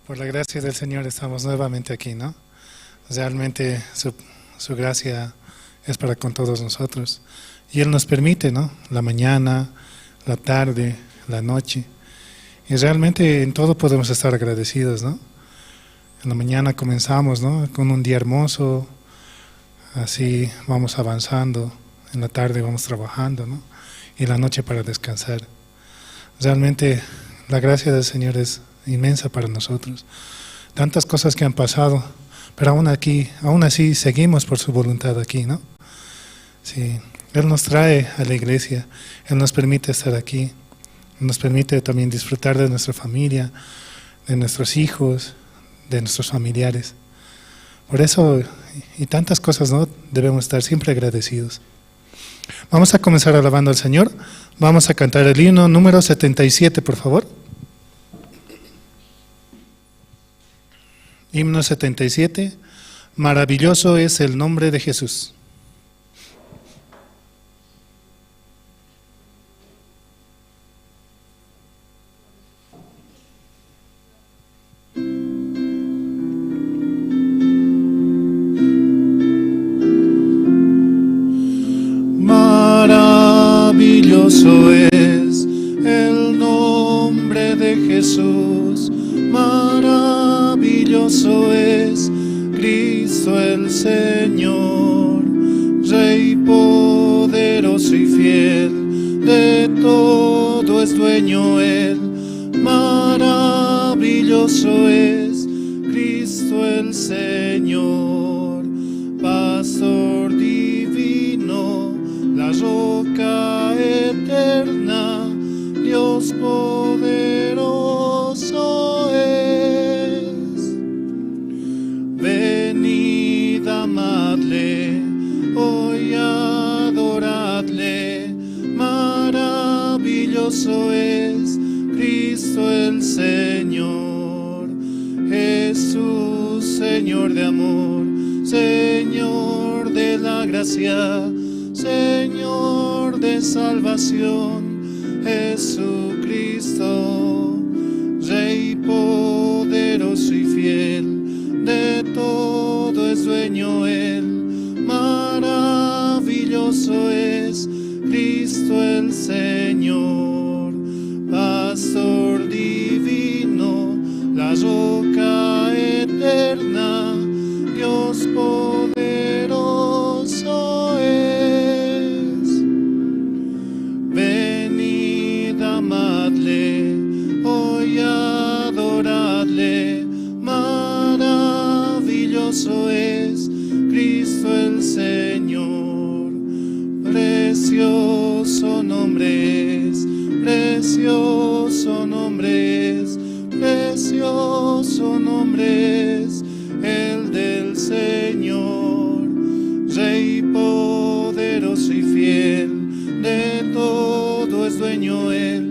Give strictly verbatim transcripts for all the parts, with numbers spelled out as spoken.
Por la gracia del Señor estamos nuevamente aquí, ¿no? Realmente su, su gracia es para con todos nosotros. Y Él nos permite, ¿no? La mañana, la tarde, la noche. Y realmente en todo podemos estar agradecidos, ¿no? En la mañana comenzamos, ¿no? Con un día hermoso, así vamos avanzando. En la tarde vamos trabajando, ¿no? Y la noche para descansar. Realmente la gracia del Señor es inmensa para nosotros. Tantas cosas que han pasado, pero aún aquí, aún así seguimos por su voluntad aquí, ¿no? Sí, Él nos trae a la iglesia, Él nos permite estar aquí, nos permite también disfrutar de nuestra familia, de nuestros hijos, de nuestros familiares. Por eso y tantas cosas, ¿no? Debemos estar siempre agradecidos. Vamos a comenzar alabando al Señor. Vamos a cantar el himno número setenta y siete, por favor. Himno setenta y siete. Maravilloso es el nombre de Jesús. Maravilloso es el nombre de Jesús, maravilloso es Cristo el Señor, Rey poderoso y fiel, de todo es dueño Él. Maravilloso es Cristo el Señor, Pastor divino, la roca eterna, Dios poderoso es. Venid, amadle, hoy adoradle, maravilloso es Cristo el Señor. Jesús, Señor de amor, Señor de la gracia, Señor de salvación, Jesucristo, Rey poderoso y fiel, de todo es dueño Él. Maravilloso es Cristo el Señor, Pastor divino, la roca eterna, Dios poderoso es. Venid, amadle, hoy adoradle, maravilloso es Cristo el Señor. Precioso nombre es, precioso nombre es, precioso nombre es el del Señor, Rey poderoso y fiel, de todo es dueño Él.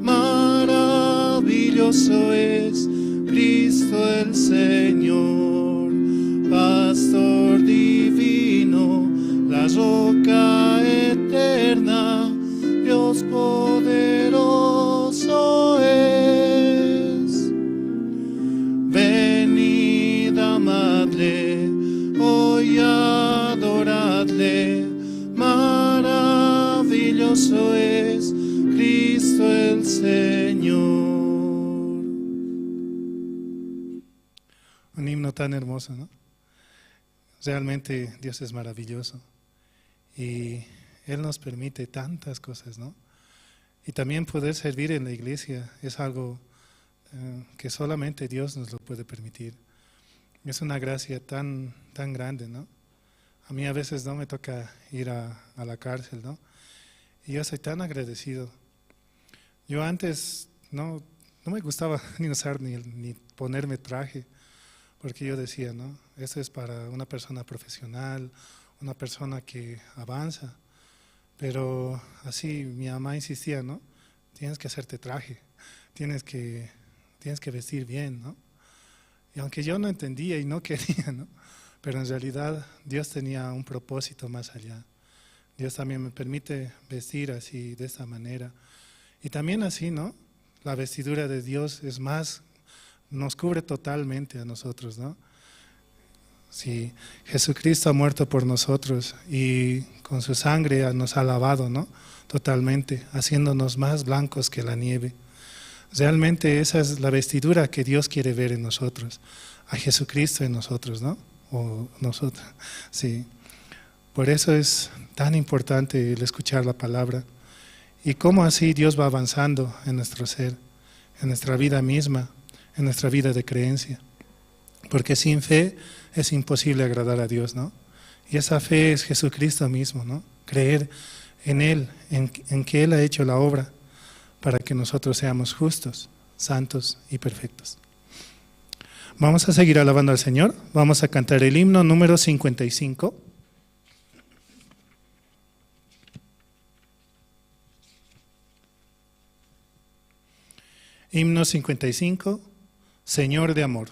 Maravilloso es Cristo el Señor, Pastor divino, la roca eterna, Dios poderoso es. Venid, amadle, hoy adoradle, maravilloso es Cristo el Señor. Un himno tan hermoso, ¿no? Realmente Dios es maravilloso y Él nos permite tantas cosas, ¿no? Y también poder servir en la iglesia es algo, eh, que solamente Dios nos lo puede permitir. Es una gracia tan, tan grande, ¿no? A mí a veces no me toca ir a, a la cárcel, ¿no? Y yo soy tan agradecido. Yo antes no, no me gustaba ni usar ni, ni ponerme traje, porque yo decía, ¿no? Eso es para una persona profesional, una persona que avanza. Pero así mi mamá insistía, ¿no? Tienes que hacerte traje, tienes que, tienes que vestir bien, ¿no? Y aunque yo no entendía y no quería, ¿no? Pero en realidad Dios tenía un propósito más allá. Dios también me permite vestir así, de esta manera. Y también así, ¿no? La vestidura de Dios es más, nos cubre totalmente a nosotros, ¿no? Sí, Jesucristo ha muerto por nosotros y con su sangre nos ha lavado, ¿no? Totalmente, haciéndonos más blancos que la nieve. Realmente esa es la vestidura que Dios quiere ver en nosotros, a Jesucristo en nosotros, ¿no? O nosotros, sí. Por eso es tan importante el escuchar la palabra y cómo así Dios va avanzando en nuestro ser, en nuestra vida misma, en nuestra vida de creencia. Porque sin fe es imposible agradar a Dios, ¿no? Y esa fe es Jesucristo mismo, ¿no? Creer en Él, en, en que Él ha hecho la obra para que nosotros seamos justos, santos y perfectos. Vamos a seguir alabando al Señor. Vamos a cantar el himno número cincuenta y cinco. Himno cincuenta y cinco, Señor de amor.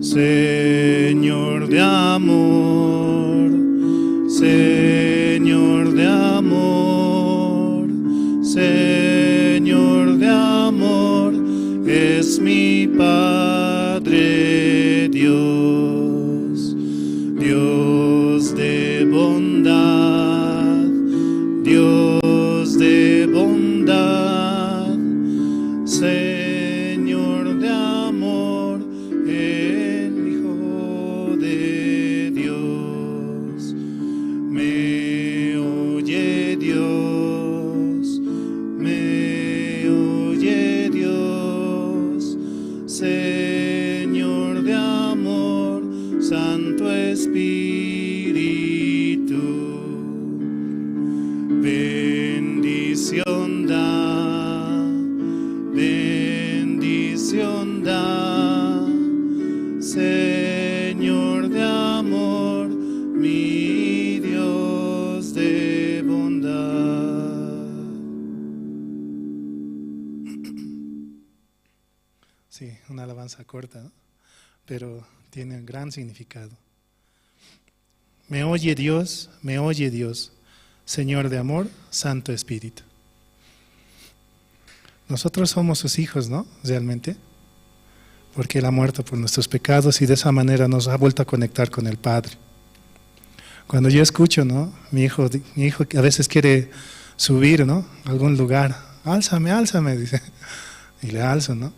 Señor de amor, Señor de amor, Señor de amor, es mi Padre Dios, Dios de bondad, Dios de bondad, Señor de amor, el Hijo de Dios. Me oye Dios, me oye Dios, Señor de amor, Santo Espíritu. Bendición da, bendición da, Señor de amor, mi Dios de bondad. Sí, una alabanza corta, ¿no? Pero tiene un gran significado. Me oye Dios, me oye Dios, Señor de amor, Santo Espíritu. Nosotros somos sus hijos, ¿no? Realmente. Porque Él ha muerto por nuestros pecados y de esa manera nos ha vuelto a conectar con el Padre. Cuando yo escucho, ¿no? Mi hijo, mi hijo que a veces quiere subir, ¿no? A algún lugar. "Álzame, álzame", dice. Y le alzo, ¿no?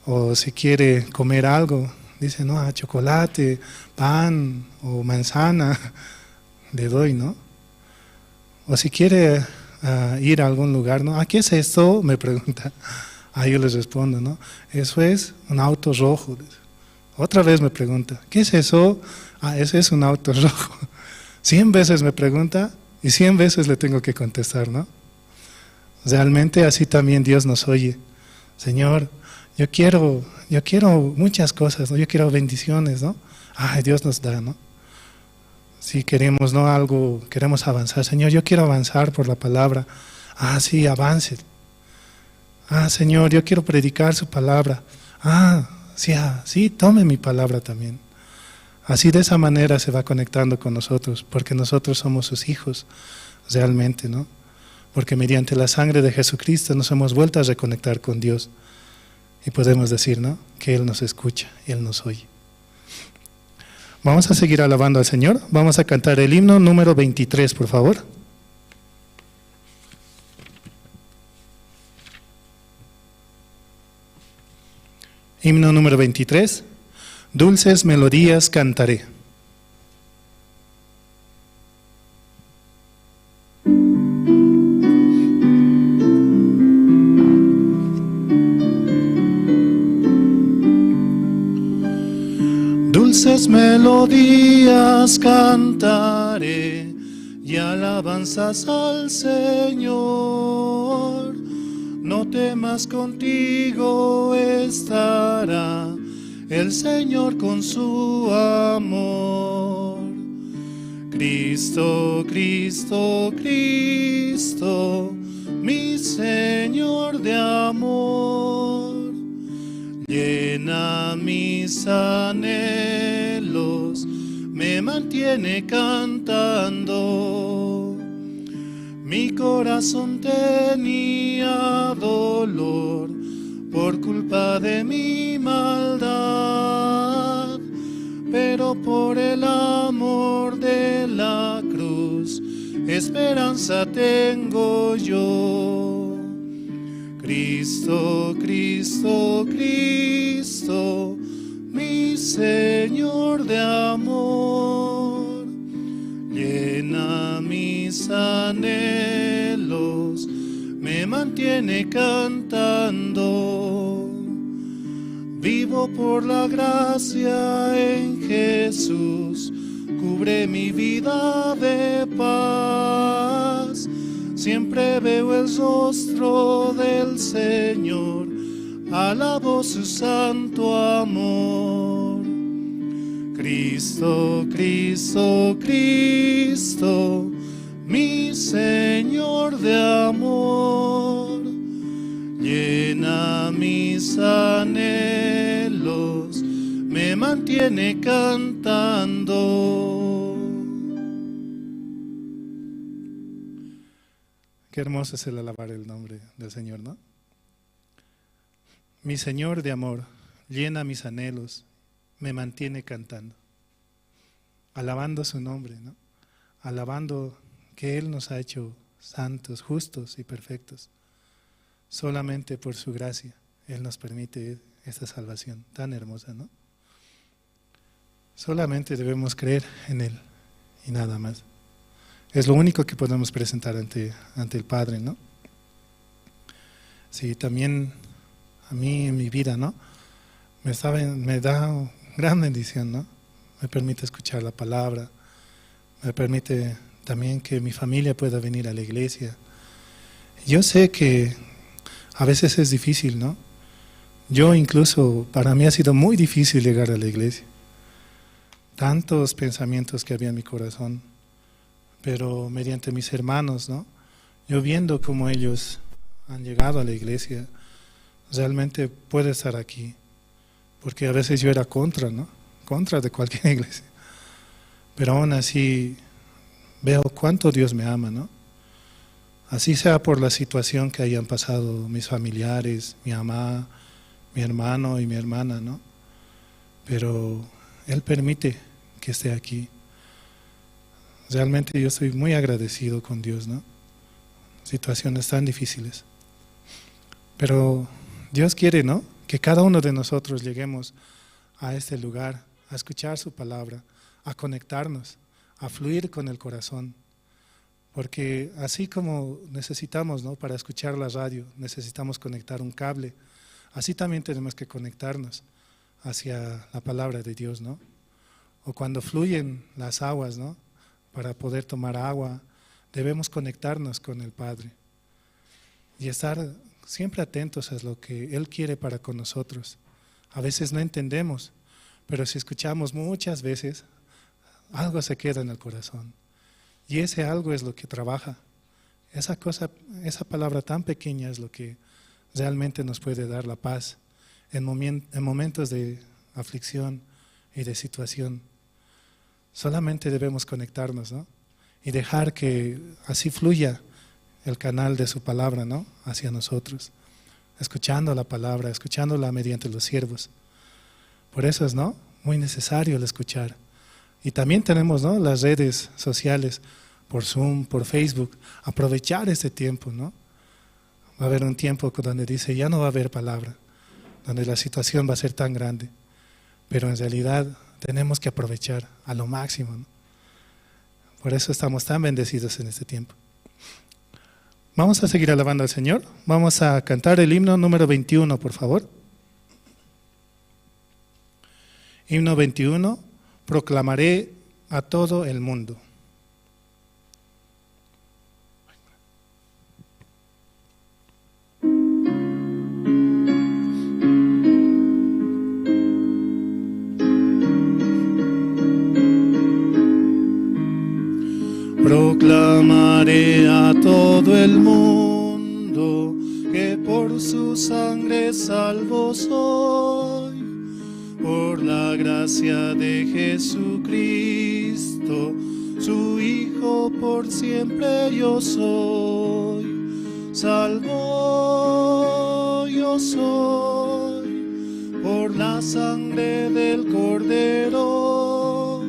O si quiere comer algo, dice, "No, a chocolate, pan o manzana", le doy, ¿no? O si quiere, ah, ir a algún lugar, ¿no? "¿A qué es esto?", me pregunta. Ah, yo les respondo, ¿no? "Eso es un auto rojo", dice. Otra vez me pregunta, "¿Qué es eso?". "Ah, ese es un auto rojo". Cien veces me pregunta y cien veces le tengo que contestar, ¿no? Realmente así también Dios nos oye. "Señor, yo quiero, yo quiero muchas cosas, ¿no? Yo quiero bendiciones", ¿no? Ay, Dios nos da, ¿no? Si queremos, ¿no? Algo, queremos avanzar. "Señor, yo quiero avanzar por la palabra". "Ah, sí, avance". "Ah, Señor, yo quiero predicar su palabra". "Ah, sí, ah, sí, tome mi palabra también". Así de esa manera se va conectando con nosotros, porque nosotros somos sus hijos realmente, ¿no? Porque mediante la sangre de Jesucristo nos hemos vuelto a reconectar con Dios. Y podemos decir, ¿no? Que Él nos escucha, Él nos oye. Vamos a seguir alabando al Señor. Vamos a cantar el himno número veintitrés, por favor. Himno número veintitrés. Dulces melodías cantaré. Dulces melodías cantaré y alabanzas al Señor. No temas, contigo estará el Señor con su amor. Cristo, Cristo, Cristo, mi Señor de amor, llena mis anhelos me mantiene cantando. Mi corazón tenía dolor por culpa de mi maldad, pero por el amor de la cruz, esperanza tengo yo. Cristo, Cristo, Cristo, mi Señor de amor, llena mis anhelos, me mantiene cantando. Vivo por la gracia en Jesús, cubre mi vida de paz. Siempre veo el rostro del Señor, alabo su santo amor. Cristo, Cristo, Cristo, mi Señor de amor, llena mis anhelos, me mantiene cantando. Qué hermoso es el alabar el nombre del Señor, ¿no? Mi Señor de amor, llena mis anhelos, me mantiene cantando, alabando su nombre, ¿no? Alabando que Él nos ha hecho santos, justos y perfectos. Solamente por su gracia, Él nos permite esta salvación tan hermosa, ¿no? Solamente debemos creer en Él y nada más. Es lo único que podemos presentar ante, ante el Padre, ¿no? Sí, también a mí en mi vida, ¿no? Me sabe, me da gran bendición, ¿no? Me permite escuchar la palabra, me permite también que mi familia pueda venir a la iglesia. Yo sé que a veces es difícil, ¿no? Yo incluso, para mí ha sido muy difícil llegar a la iglesia. Tantos pensamientos que había en mi corazón, pero mediante mis hermanos, ¿no? Yo viendo cómo ellos han llegado a la iglesia, realmente puedo estar aquí, porque a veces yo era contra, ¿no? Contra de cualquier iglesia. Pero aún así veo cuánto Dios me ama, ¿no? Así sea por la situación que hayan pasado mis familiares, mi mamá, mi hermano y mi hermana, ¿no? Pero Él permite que esté aquí. Realmente yo estoy muy agradecido con Dios, ¿no? Situaciones tan difíciles. Pero Dios quiere, ¿no? Que cada uno de nosotros lleguemos a este lugar, a escuchar su palabra, a conectarnos, a fluir con el corazón. Porque así como necesitamos, ¿no? Para escuchar la radio, necesitamos conectar un cable, así también tenemos que conectarnos hacia la palabra de Dios, ¿no? O cuando fluyen las aguas, ¿no? Para poder tomar agua, debemos conectarnos con el Padre y estar siempre atentos a lo que Él quiere para con nosotros. A veces no entendemos, pero si escuchamos muchas veces, algo se queda en el corazón. Y ese algo es lo que trabaja. Esa cosa, esa palabra tan pequeña es lo que realmente nos puede dar la paz en momen-, en momentos de aflicción y de situación. Solamente debemos conectarnos, ¿no? Y dejar que así fluya el canal de su palabra, ¿no? Hacia nosotros, escuchando la palabra, escuchándola mediante los siervos. Por eso es, ¿no? Muy necesario el escuchar. Y también tenemos, ¿no? Las redes sociales, por Zoom, por Facebook. Aprovechar este tiempo, ¿no? Va a haber un tiempo donde dice, ya no va a haber palabra, donde la situación va a ser tan grande. Pero en realidad tenemos que aprovechar a lo máximo, ¿no? Por eso estamos tan bendecidos en este tiempo. Vamos a seguir alabando al Señor. Vamos a cantar el himno número veintiuno, por favor. Himno veintiuno, proclamaré a todo el mundo. Proclamaré a todo el mundo que por su sangre salvo soy. Por la gracia de Jesucristo, su Hijo, por siempre yo soy. Salvo yo soy por la sangre del Cordero.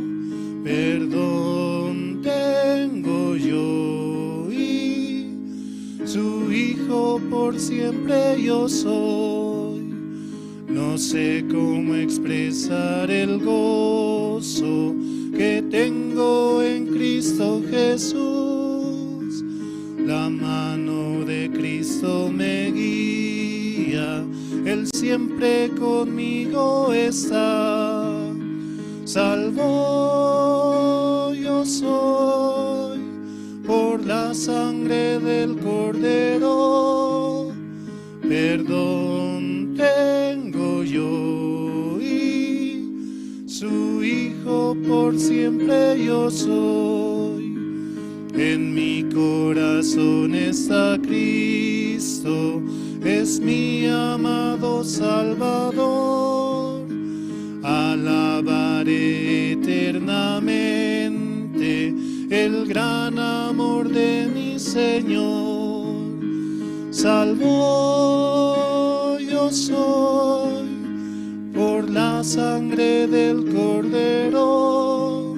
Perdón tengo yo y su Hijo, por siempre yo soy. No sé cómo expresar el gozo que tengo en Cristo Jesús. La mano de Cristo me guía, Él siempre conmigo está. Salvo yo soy por la sangre del Cordero. Perdón tengo yo y su Hijo, por siempre yo soy. En mi corazón está Cristo, es mi amado Salvador. Alabaré eternamente el gran amor de mi Señor. Salvo yo soy por la sangre del Cordero.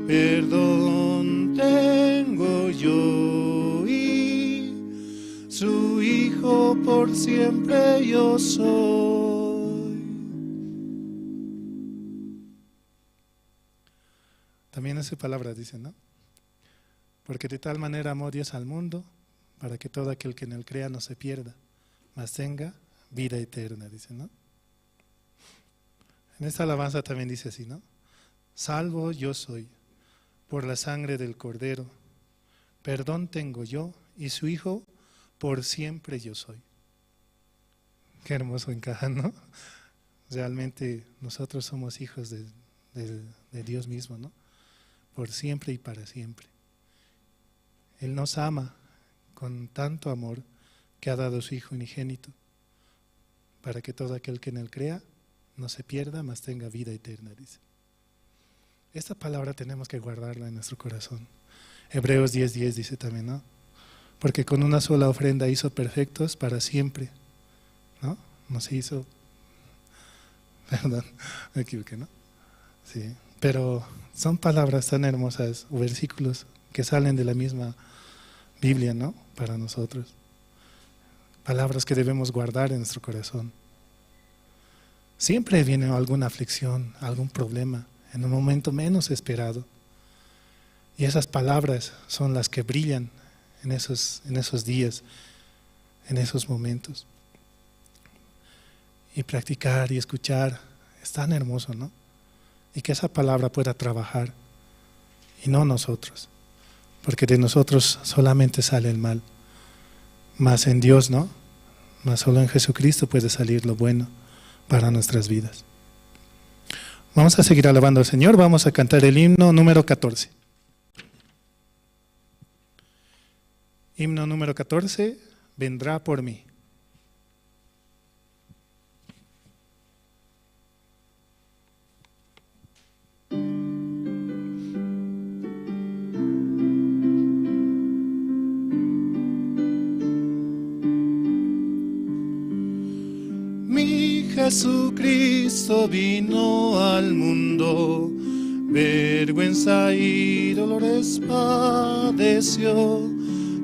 Perdón tengo yo y su Hijo, por siempre yo soy. También es su palabra, dice, ¿no? Porque de tal manera amó Dios al mundo, para que todo aquel que en él crea no se pierda, mas tenga vida eterna, dice, ¿no? En esta alabanza también dice así, ¿no? Salvo yo soy por la sangre del Cordero, perdón tengo yo y su Hijo, por siempre yo soy. Qué hermoso encaja, ¿no? Realmente nosotros somos hijos de, de- de Dios mismo, ¿no? Por siempre y para siempre. Él nos ama con tanto amor que ha dado su Hijo unigénito, para que todo aquel que en él crea no se pierda, mas tenga vida eterna, dice. Esta palabra tenemos que guardarla en nuestro corazón. Hebreos diez diez dice también, ¿no? Porque con una sola ofrenda hizo perfectos para siempre, ¿no? Nos hizo, perdón, me equivoqué, ¿no? Sí, pero son palabras tan hermosas, o versículos que salen de la misma Biblia, ¿no? Para nosotros. Palabras que debemos guardar en nuestro corazón. Siempre viene alguna aflicción, algún problema, en un momento menos esperado. Y esas palabras son las que brillan en esos, en esos días, en esos momentos. Y practicar y escuchar es tan hermoso, ¿no? Y que esa palabra pueda trabajar y no nosotros, porque de nosotros solamente sale el mal, mas en Dios no, mas solo en Jesucristo puede salir lo bueno para nuestras vidas. Vamos a seguir alabando al Señor, vamos a cantar el himno número catorce. Himno número catorce, vendrá por mí. Mi Jesucristo vino al mundo, vergüenza y dolores padeció.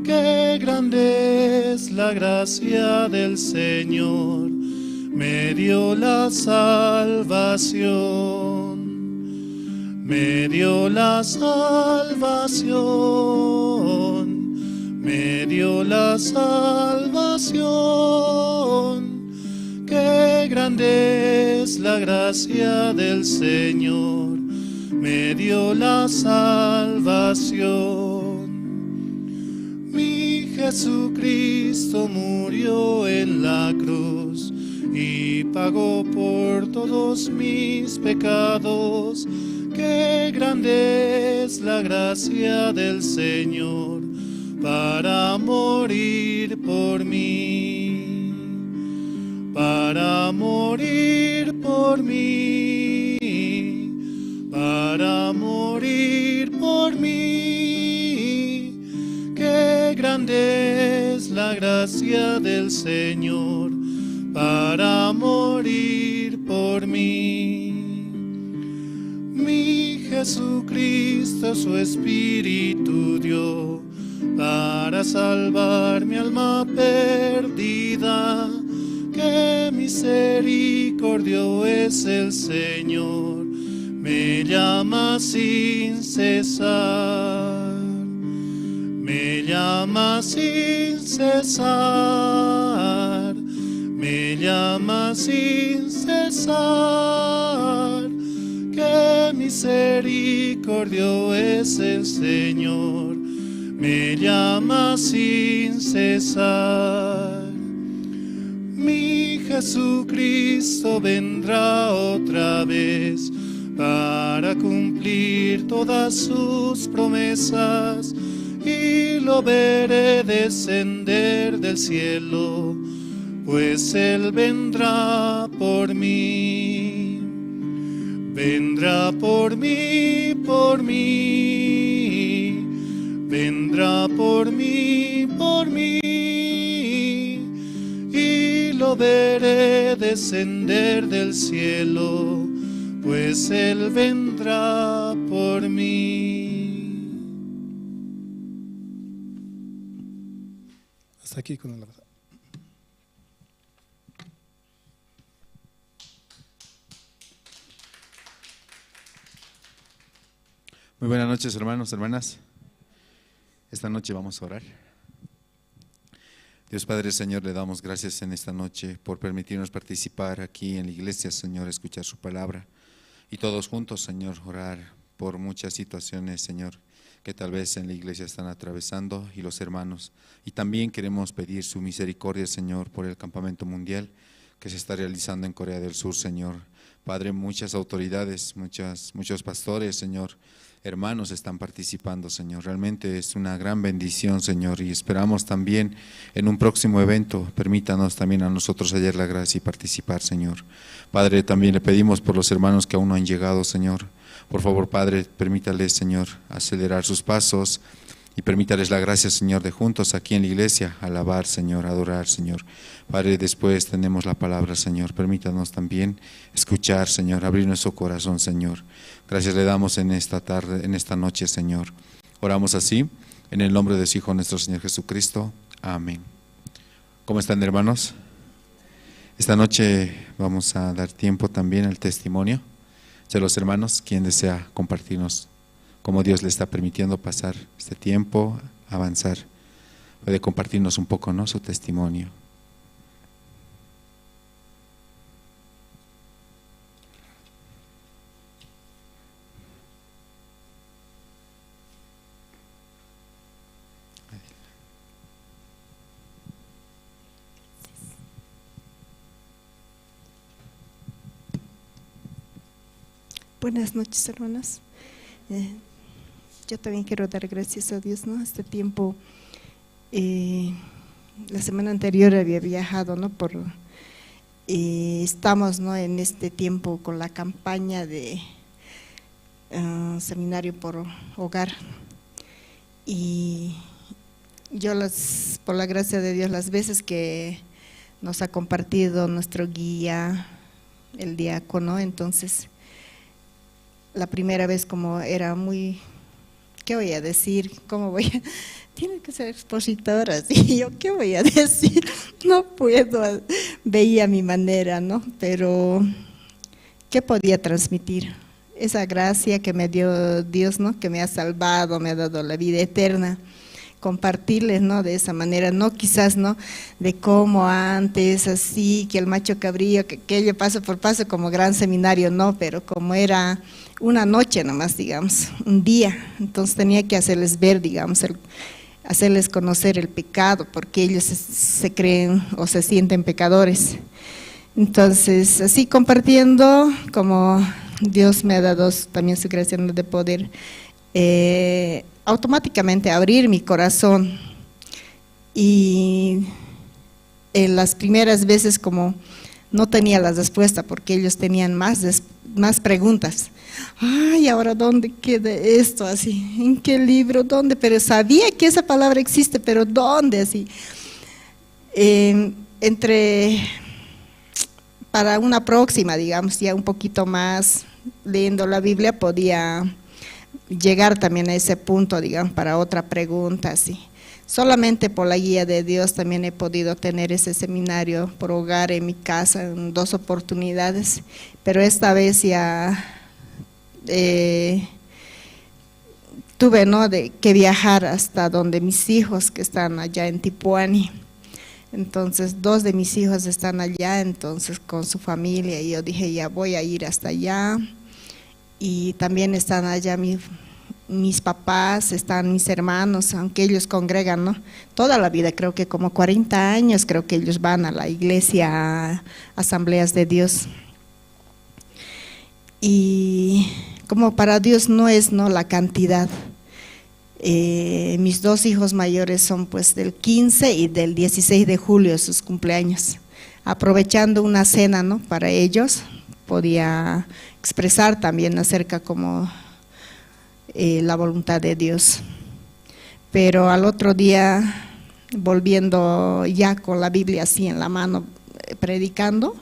Qué grande es la gracia del Señor, me dio la salvación, me dio la salvación, me dio la salvación. Qué grande es la gracia del Señor, me dio la salvación. Mi Jesucristo murió en la cruz y pagó por todos mis pecados. Qué grande es la gracia del Señor para morir por mí, para morir por mí, para morir por mí. Qué grande es la gracia del Señor para morir por mí. Mi Jesucristo su espíritu dio para salvar mi alma perdida. Qué misericordio es el Señor, me llama sin cesar, me llama sin cesar, me llama sin cesar. Qué misericordio es el Señor, me llama sin cesar. Mi Jesucristo vendrá otra vez para cumplir todas sus promesas y lo veré descender del cielo, pues Él vendrá por mí. Vendrá por mí, por mí. Vendrá por mí, por mí. Y lo veré descender del cielo, pues Él vendrá por mí. Hasta aquí con la alabanza. Muy buenas noches, hermanos, hermanas. Esta noche vamos a orar. Dios Padre, Señor, le damos gracias en esta noche por permitirnos participar aquí en la iglesia, Señor, escuchar su palabra y todos juntos, Señor, orar por muchas situaciones, Señor, que tal vez en la iglesia están atravesando y los hermanos. Y también queremos pedir su misericordia, Señor, por el campamento mundial que se está realizando en Corea del Sur, Señor. Padre, muchas autoridades, muchas, muchos pastores, Señor, hermanos están participando, Señor. Realmente es una gran bendición, Señor, y esperamos también en un próximo evento, permítanos también a nosotros hallar la gracia y participar, Señor. Padre, también le pedimos por los hermanos que aún no han llegado, Señor. Por favor, Padre, permítales, Señor, acelerar sus pasos y permítales la gracia, Señor, de juntos aquí en la iglesia alabar, Señor, adorar, Señor. Padre, después tenemos la palabra, Señor. Permítanos también escuchar, Señor, abrir nuestro corazón, Señor. Gracias le damos en esta tarde, en esta noche, Señor. Oramos así, en el nombre de su Hijo, nuestro Señor Jesucristo. Amén. ¿Cómo están, hermanos? Esta noche vamos a dar tiempo también al testimonio de los hermanos. ¿Quién desea compartirnos cómo Dios le está permitiendo pasar este tiempo, avanzar? Puede compartirnos un poco, ¿no?, su testimonio. Buenas noches, hermanas. Eh, yo también quiero dar gracias a Dios, ¿no? Este tiempo, eh, la semana anterior había viajado, ¿no? Por, eh, estamos, ¿no?, en este tiempo con la campaña de, ah, seminario por hogar. Y yo las, por la gracia de Dios, las veces que nos ha compartido nuestro guía, el diácono, entonces, la primera vez como era muy, ¿qué voy a decir? ¿Cómo voy a? Tiene que ser expositora, y yo, ¿qué voy a decir? No puedo, veía mi manera, ¿no? Pero, ¿qué podía transmitir? Esa gracia que me dio Dios, ¿no? Que me ha salvado, me ha dado la vida eterna. Compartirles, ¿no? De esa manera, no quizás, ¿no? De cómo antes, así, que el macho cabrío, que aquello paso por paso, como gran seminario, no, pero como era una noche nomás, digamos, un día, entonces tenía que hacerles ver, digamos, el, hacerles conocer el pecado, porque ellos se, se creen o se sienten pecadores. Entonces, así compartiendo, como Dios me ha dado también su gracia, ¿no?, de poder, eh, automáticamente abrir mi corazón. Y en las primeras veces, como No tenía la respuesta porque ellos tenían más, des- más preguntas. Ay, ahora ¿dónde queda esto? Así, ¿en qué libro? ¿Dónde? Pero sabía que esa palabra existe, pero ¿dónde? Así. Eh, entre, para una próxima, digamos, ya un poquito más leyendo la Biblia, podía llegar también a ese punto, digamos, para otra pregunta, así. Solamente por la guía de Dios también he podido tener ese seminario por hogar en mi casa en dos oportunidades, pero esta vez ya eh, tuve, ¿no?, de que viajar hasta donde mis hijos que están allá en Tipuani. Entonces, dos de mis hijos están allá, entonces con su familia, y yo dije, ya voy a ir hasta allá. Y también están allá mi- mis papás, están mis hermanos, aunque ellos congregan, ¿no? Toda la vida, creo que como cuarenta años, creo que ellos van a la iglesia, Asambleas de Dios. Y como para Dios no es, ¿no?, la cantidad. Eh, mis dos hijos mayores son, pues, del quince y del dieciséis de julio sus cumpleaños. Aprovechando una cena, ¿no?, para ellos, podía expresar también acerca como eh, la voluntad de Dios. Pero al otro día, volviendo ya con la Biblia así en la mano, eh, predicando,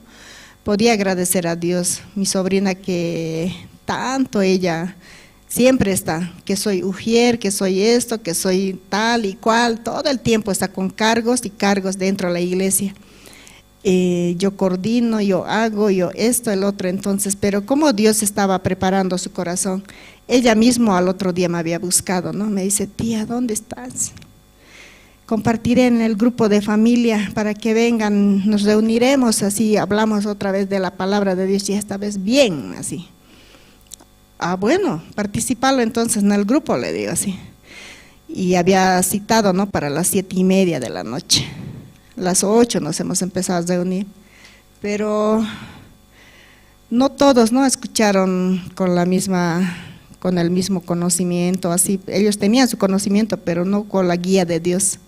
podía agradecer a Dios. Mi sobrina, que tanto ella siempre está, que soy ujier, que soy esto, que soy tal y cual, todo el tiempo está con cargos y cargos dentro de la iglesia. Eh, yo coordino, yo hago, yo esto, el otro. Entonces, pero como Dios estaba preparando su corazón, ella mismo al otro día me había buscado, ¿no? Me dice, tía, ¿dónde estás? Compartiré en el grupo de familia para que vengan, nos reuniremos, así hablamos otra vez de la palabra de Dios, y esta vez bien, así. Ah, bueno, participarlo entonces en el grupo, le digo así. Y había citado, ¿no?, para las siete y media de la noche. Las ocho nos hemos empezado a reunir. Pero no todos, ¿no?, escucharon con la misma, con el mismo conocimiento. Así, ellos tenían su conocimiento, pero no con la guía de Dios.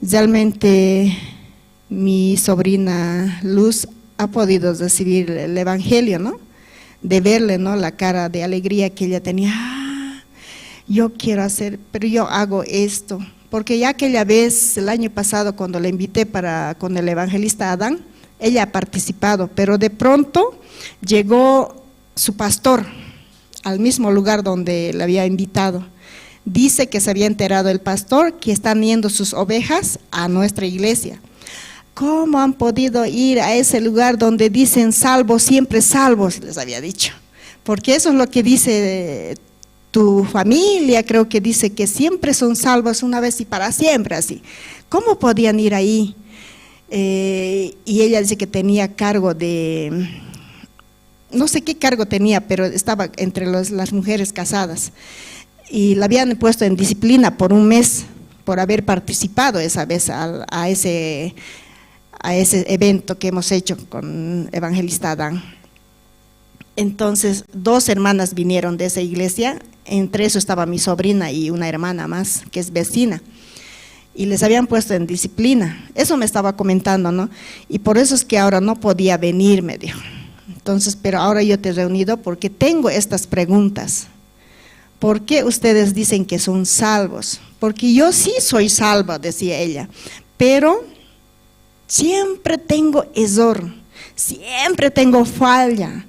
Realmente mi sobrina Luz ha podido recibir el evangelio, ¿no? De verle, ¿no?, la cara de alegría que ella tenía. "Ah, yo quiero hacer, pero yo hago esto". Porque ya aquella vez, el año pasado, cuando le invité para con el evangelista Adán, ella ha participado, pero de pronto llegó su pastor al mismo lugar donde le había invitado. Dice que se había enterado el pastor que están yendo sus ovejas a nuestra iglesia. "¿Cómo han podido ir a ese lugar donde dicen salvos, siempre salvos?", les había dicho. "Porque eso es lo que dice tu familia, creo que dice que siempre son salvos una vez y para siempre, así. ¿Cómo podían ir ahí?". Eh, y ella dice que tenía cargo de, no sé qué cargo tenía, pero estaba entre los- las mujeres casadas. Y la habían puesto en disciplina por un mes por haber participado esa vez al- a ese, a ese evento que hemos hecho con evangelista Adán. Entonces, dos hermanas vinieron de esa iglesia, entre eso estaba mi sobrina y una hermana más, que es vecina. Y les habían puesto en disciplina. Eso me estaba comentando, ¿no? "Y por eso es que ahora no podía venir", me dijo. Entonces, "Pero ahora yo te he reunido porque tengo estas preguntas. ¿Por qué ustedes dicen que son salvos? Porque yo sí soy salva", decía ella, "pero siempre tengo error, siempre tengo falla".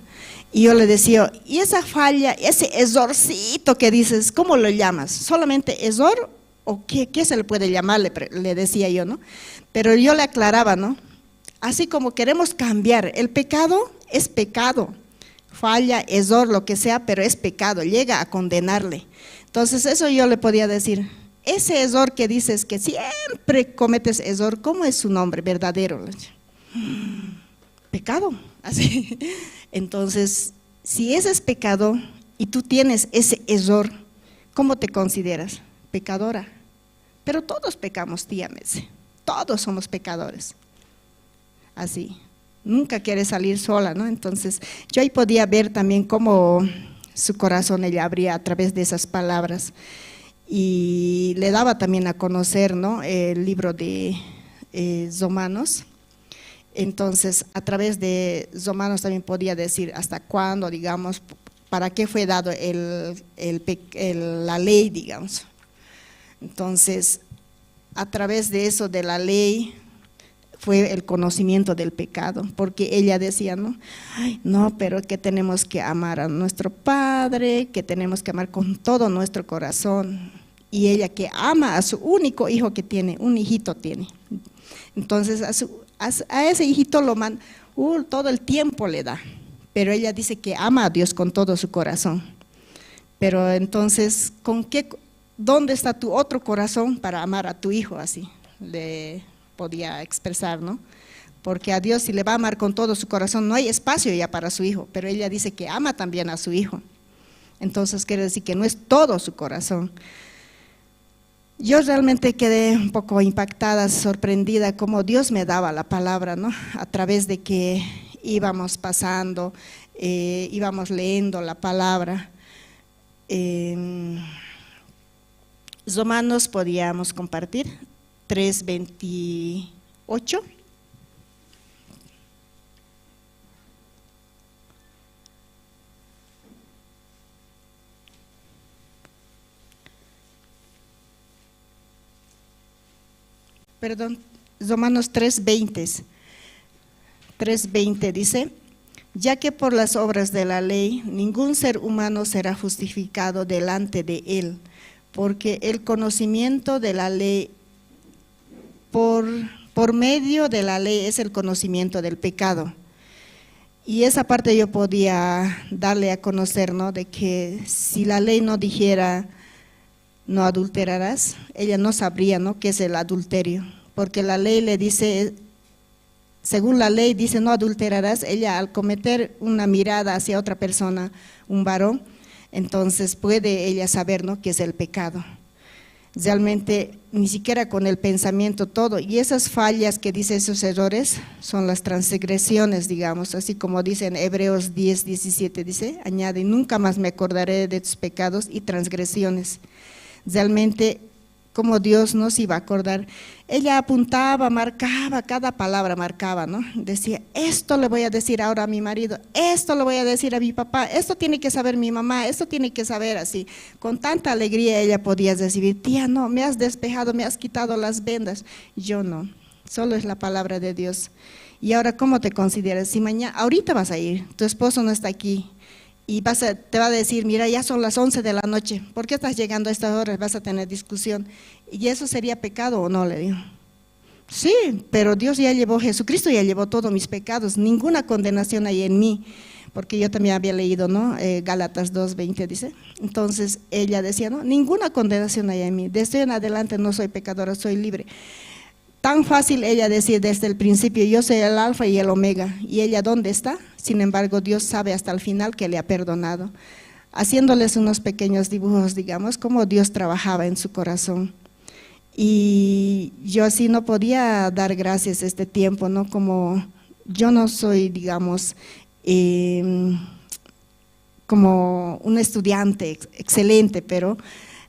Y yo le decía, "¿Y esa falla, ese errorcito que dices, cómo lo llamas? ¿Solamente error o qué, qué se le puede llamar?", le pre- le decía yo, ¿no? Pero yo le aclaraba, ¿no? Así como queremos cambiar, el pecado es pecado, falla, error, lo que sea, pero es pecado, llega a condenarle. Entonces, eso yo le podía decir, "Ese error que dices que siempre cometes error, ¿cómo es su nombre verdadero?", le decía. "Pecado", así. Entonces, si ese es pecado y tú tienes ese error, ¿cómo te consideras? Pecadora. "Pero todos pecamos, tía", me dice. "Todos somos pecadores". Así. Nunca quiere salir sola, ¿no? Entonces, yo ahí podía ver también cómo su corazón ella abría a través de esas palabras. Y le daba también a conocer, ¿no?, el libro de eh, Romanos. Entonces, a través de Romanos también podía decir hasta cuándo, digamos, para qué fue dado el, el pe-, el, la ley, digamos. Entonces, a través de eso de la ley fue el conocimiento del pecado, porque ella decía, ¿no? "Ay, no, pero que tenemos que amar a nuestro padre, que tenemos que amar con todo nuestro corazón". Y ella que ama a su único hijo que tiene, un hijito tiene. Entonces, a su, a su, a ese hijito lo man-, uh, todo el tiempo le da. Pero ella dice que ama a Dios con todo su corazón. Pero entonces, ¿con qué co-, dónde está tu otro corazón para amar a tu hijo así? Le podía expresar, ¿no? Porque a Dios, si le va a amar con todo su corazón, no hay espacio ya para su hijo, pero ella dice que ama también a su hijo. Entonces, quiere decir que no es todo su corazón. Yo realmente quedé un poco impactada, sorprendida, cómo Dios me daba la palabra, ¿no? A través de que íbamos pasando, eh, íbamos leyendo la palabra. Em, Romanos podíamos compartir tres veintiocho. Perdón, Romanos tres veinte. Tres veinte dice: "Ya que por las obras de la ley ningún ser humano será justificado delante de él, porque el conocimiento de la ley, por, por medio de la ley es el conocimiento del pecado". Y esa parte yo podía darle a conocer, ¿no? De que si la ley no dijera: "No adulterarás", ella no sabría, ¿no?, qué es el adulterio, porque la ley le dice, según la ley dice: "No adulterarás". Ella, al cometer una mirada hacia otra persona, un varón, entonces puede ella saber, ¿no?, qué es el pecado. Realmente, ni siquiera con el pensamiento todo. Y esas fallas que dice, esos errores, son las transgresiones, digamos, así como dice en Hebreos diez diecisiete, dice, añade: "Nunca más me acordaré de tus pecados y transgresiones". Realmente, como Dios no se iba a acordar. Ella apuntaba, marcaba, cada palabra marcaba, ¿no? Decía: "Esto le voy a decir ahora a mi marido, esto le voy a decir a mi papá, esto tiene que saber mi mamá, esto tiene que saber", así. Con tanta alegría ella podía recibir: "Tía, no, me has despejado, me has quitado las vendas". Yo no, solo es la palabra de Dios. Y ahora, ¿cómo te consideras? Si mañana, ahorita vas a ir, tu esposo no está aquí, y vas a, te va a decir: "Mira, ya son las once de la noche, ¿por qué estás llegando a estas horas?". Vas a tener discusión. ¿Y eso sería pecado o no?, le dijo. Sí, pero Dios ya llevó, Jesucristo ya llevó todos mis pecados, ninguna condenación hay en mí, porque yo también había leído, ¿no? Eh, Gálatas dos veinte dice. Entonces ella decía: "No, ninguna condenación hay en mí, desde hoy en adelante no soy pecadora, soy libre". Tan fácil ella decir desde el principio: "Yo soy el alfa y el omega", y ella dónde está. Sin embargo, Dios sabe hasta el final que le ha perdonado, haciéndoles unos pequeños dibujos, digamos, cómo Dios trabajaba en su corazón. Y yo así no podía dar gracias este tiempo, ¿no? Como yo no soy, digamos, em, como un estudiante ex-, excelente, pero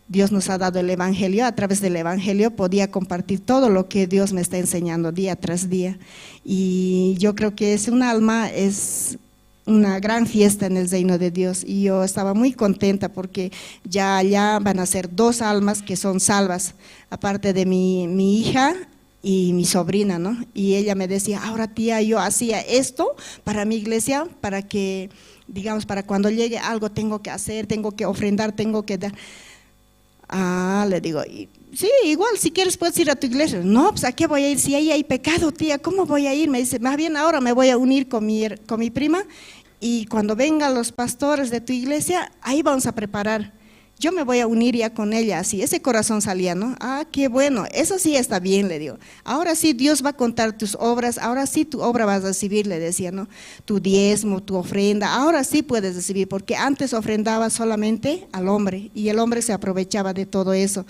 Dios nos ha dado el evangelio, a través del evangelio podía compartir todo lo que Dios me está enseñando día tras día. Y yo creo que es un alma, es una gran fiesta en el reino de Dios. Y yo estaba muy contenta porque ya allá van a ser dos almas que son salvas, aparte de mi, mi hija y mi sobrina, ¿no? Y ella me decía: "Ahora, tía, yo hacía esto para mi iglesia, para que, digamos, para cuando llegue algo tengo que hacer, tengo que ofrendar, tengo que dar". Ah, le digo, y, sí, igual, si quieres puedes ir a tu iglesia. No, pues, ¿a qué voy a ir? Si ahí hay pecado, tía, ¿cómo voy a ir? Me dice: "Más bien ahora me voy a unir con mi her-, con mi prima, y cuando vengan los pastores de tu iglesia, ahí vamos a preparar. Yo me voy a unir ya con ella", así. Ese corazón salía, ¿no? "Ah, qué bueno, eso sí está bien", le digo. "Ahora sí Dios va a contar tus obras, ahora sí tu obra vas a recibir", le decía, ¿no? "Tu diezmo, tu ofrenda, ahora sí puedes recibir, porque antes ofrendaba solamente al hombre y el hombre se aprovechaba de todo eso".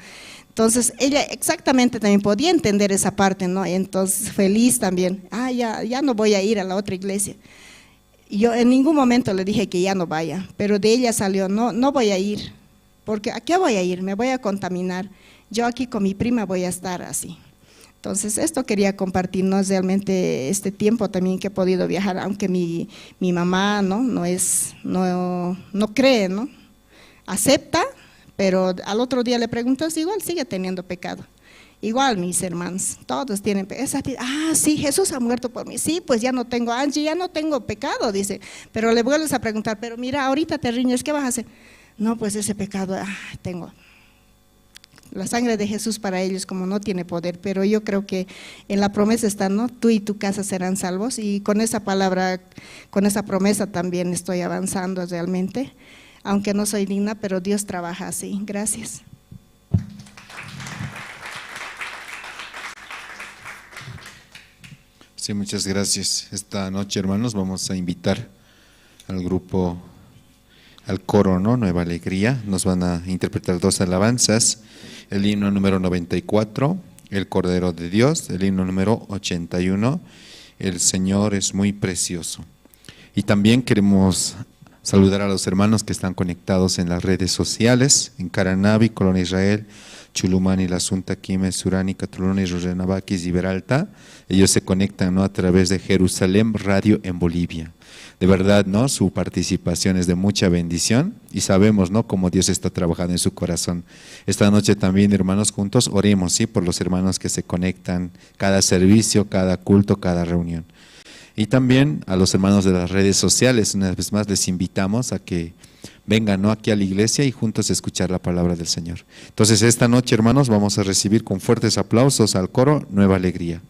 Entonces ella exactamente también podía entender esa parte, ¿no? Entonces feliz también: "Ah, ya, ya no voy a ir a la otra iglesia". Yo en ningún momento le dije que ya no vaya, pero de ella salió: "No, no voy a ir, porque ¿a qué voy a ir? Me voy a contaminar. Yo aquí con mi prima voy a estar así". Entonces, esto quería compartir, ¿no? Realmente este tiempo también que he podido viajar, aunque mi, mi mamá, ¿no? No es, no, no cree, ¿no? Acepta, pero al otro día le preguntas, igual sigue teniendo pecado. Igual mis hermanos, todos tienen pecado. Ah, sí, Jesús ha muerto por mí. Sí, pues ya no tengo, Angie, ya no tengo pecado, dice. Pero le vuelves a preguntar, pero mira, ahorita te riñes, ¿qué vas a hacer? No, pues ese pecado, ah, tengo. La sangre de Jesús para ellos como no tiene poder, pero yo creo que en la promesa está, ¿no? Tú y tu casa serán salvos, y con esa palabra, con esa promesa también estoy avanzando realmente, aunque no soy digna, pero Dios trabaja así. Gracias. Sí, muchas gracias. Esta noche, hermanos, vamos a invitar al grupo, al coro, ¿no? Nueva Alegría. Nos van a interpretar dos alabanzas. El himno número noventa y cuatro, El Cordero de Dios. El himno número ochenta y uno, El Señor es muy precioso. Y también queremos saludar a los hermanos que están conectados en las redes sociales, en Caranavi, Colonia Israel, Chulumani, La Asunta, Quime, Surani, Catuluni, Rurrenabaquis y Peralta. Ellos se conectan, ¿no?, a través de Jerusalén Radio en Bolivia. De verdad, ¿no? Su participación es de mucha bendición y sabemos, ¿no?, cómo Dios está trabajando en su corazón. Esta noche también, hermanos, juntos oremos, ¿sí?, por los hermanos que se conectan cada servicio, cada culto, cada reunión. Y también a los hermanos de las redes sociales, una vez más les invitamos a que vengan, ¿no?, aquí a la iglesia y juntos escuchar la palabra del Señor. Entonces, esta noche, hermanos, vamos a recibir con fuertes aplausos al coro Nueva Alegría.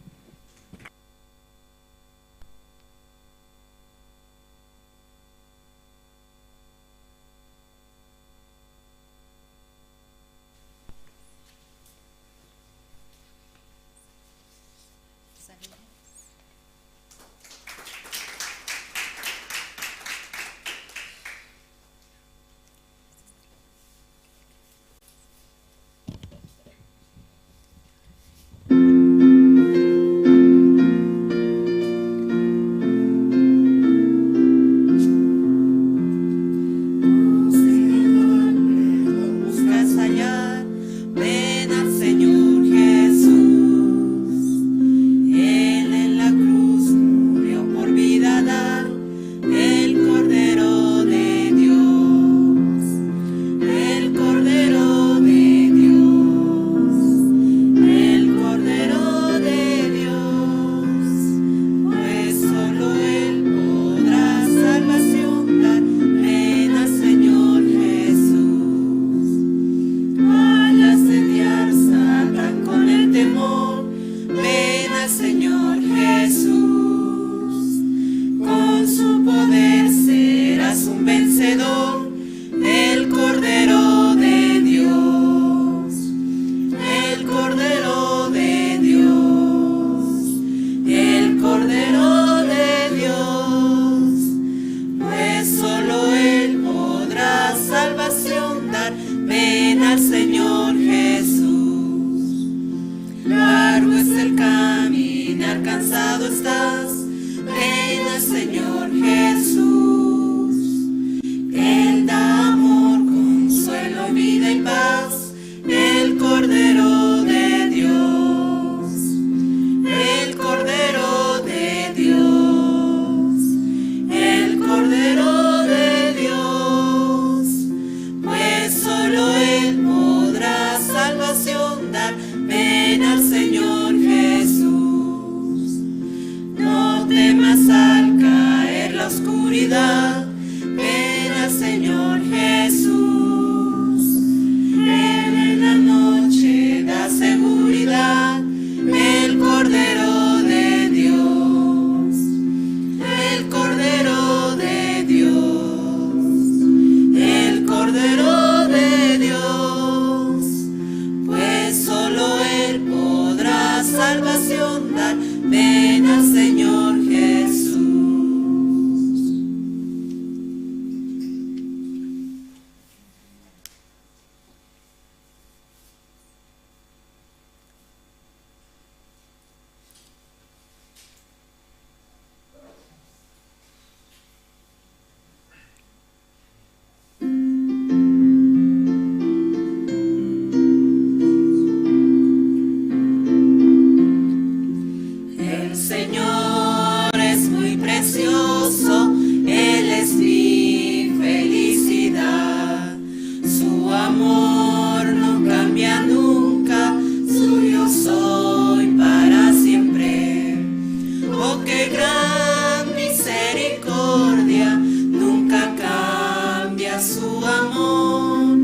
Su amor,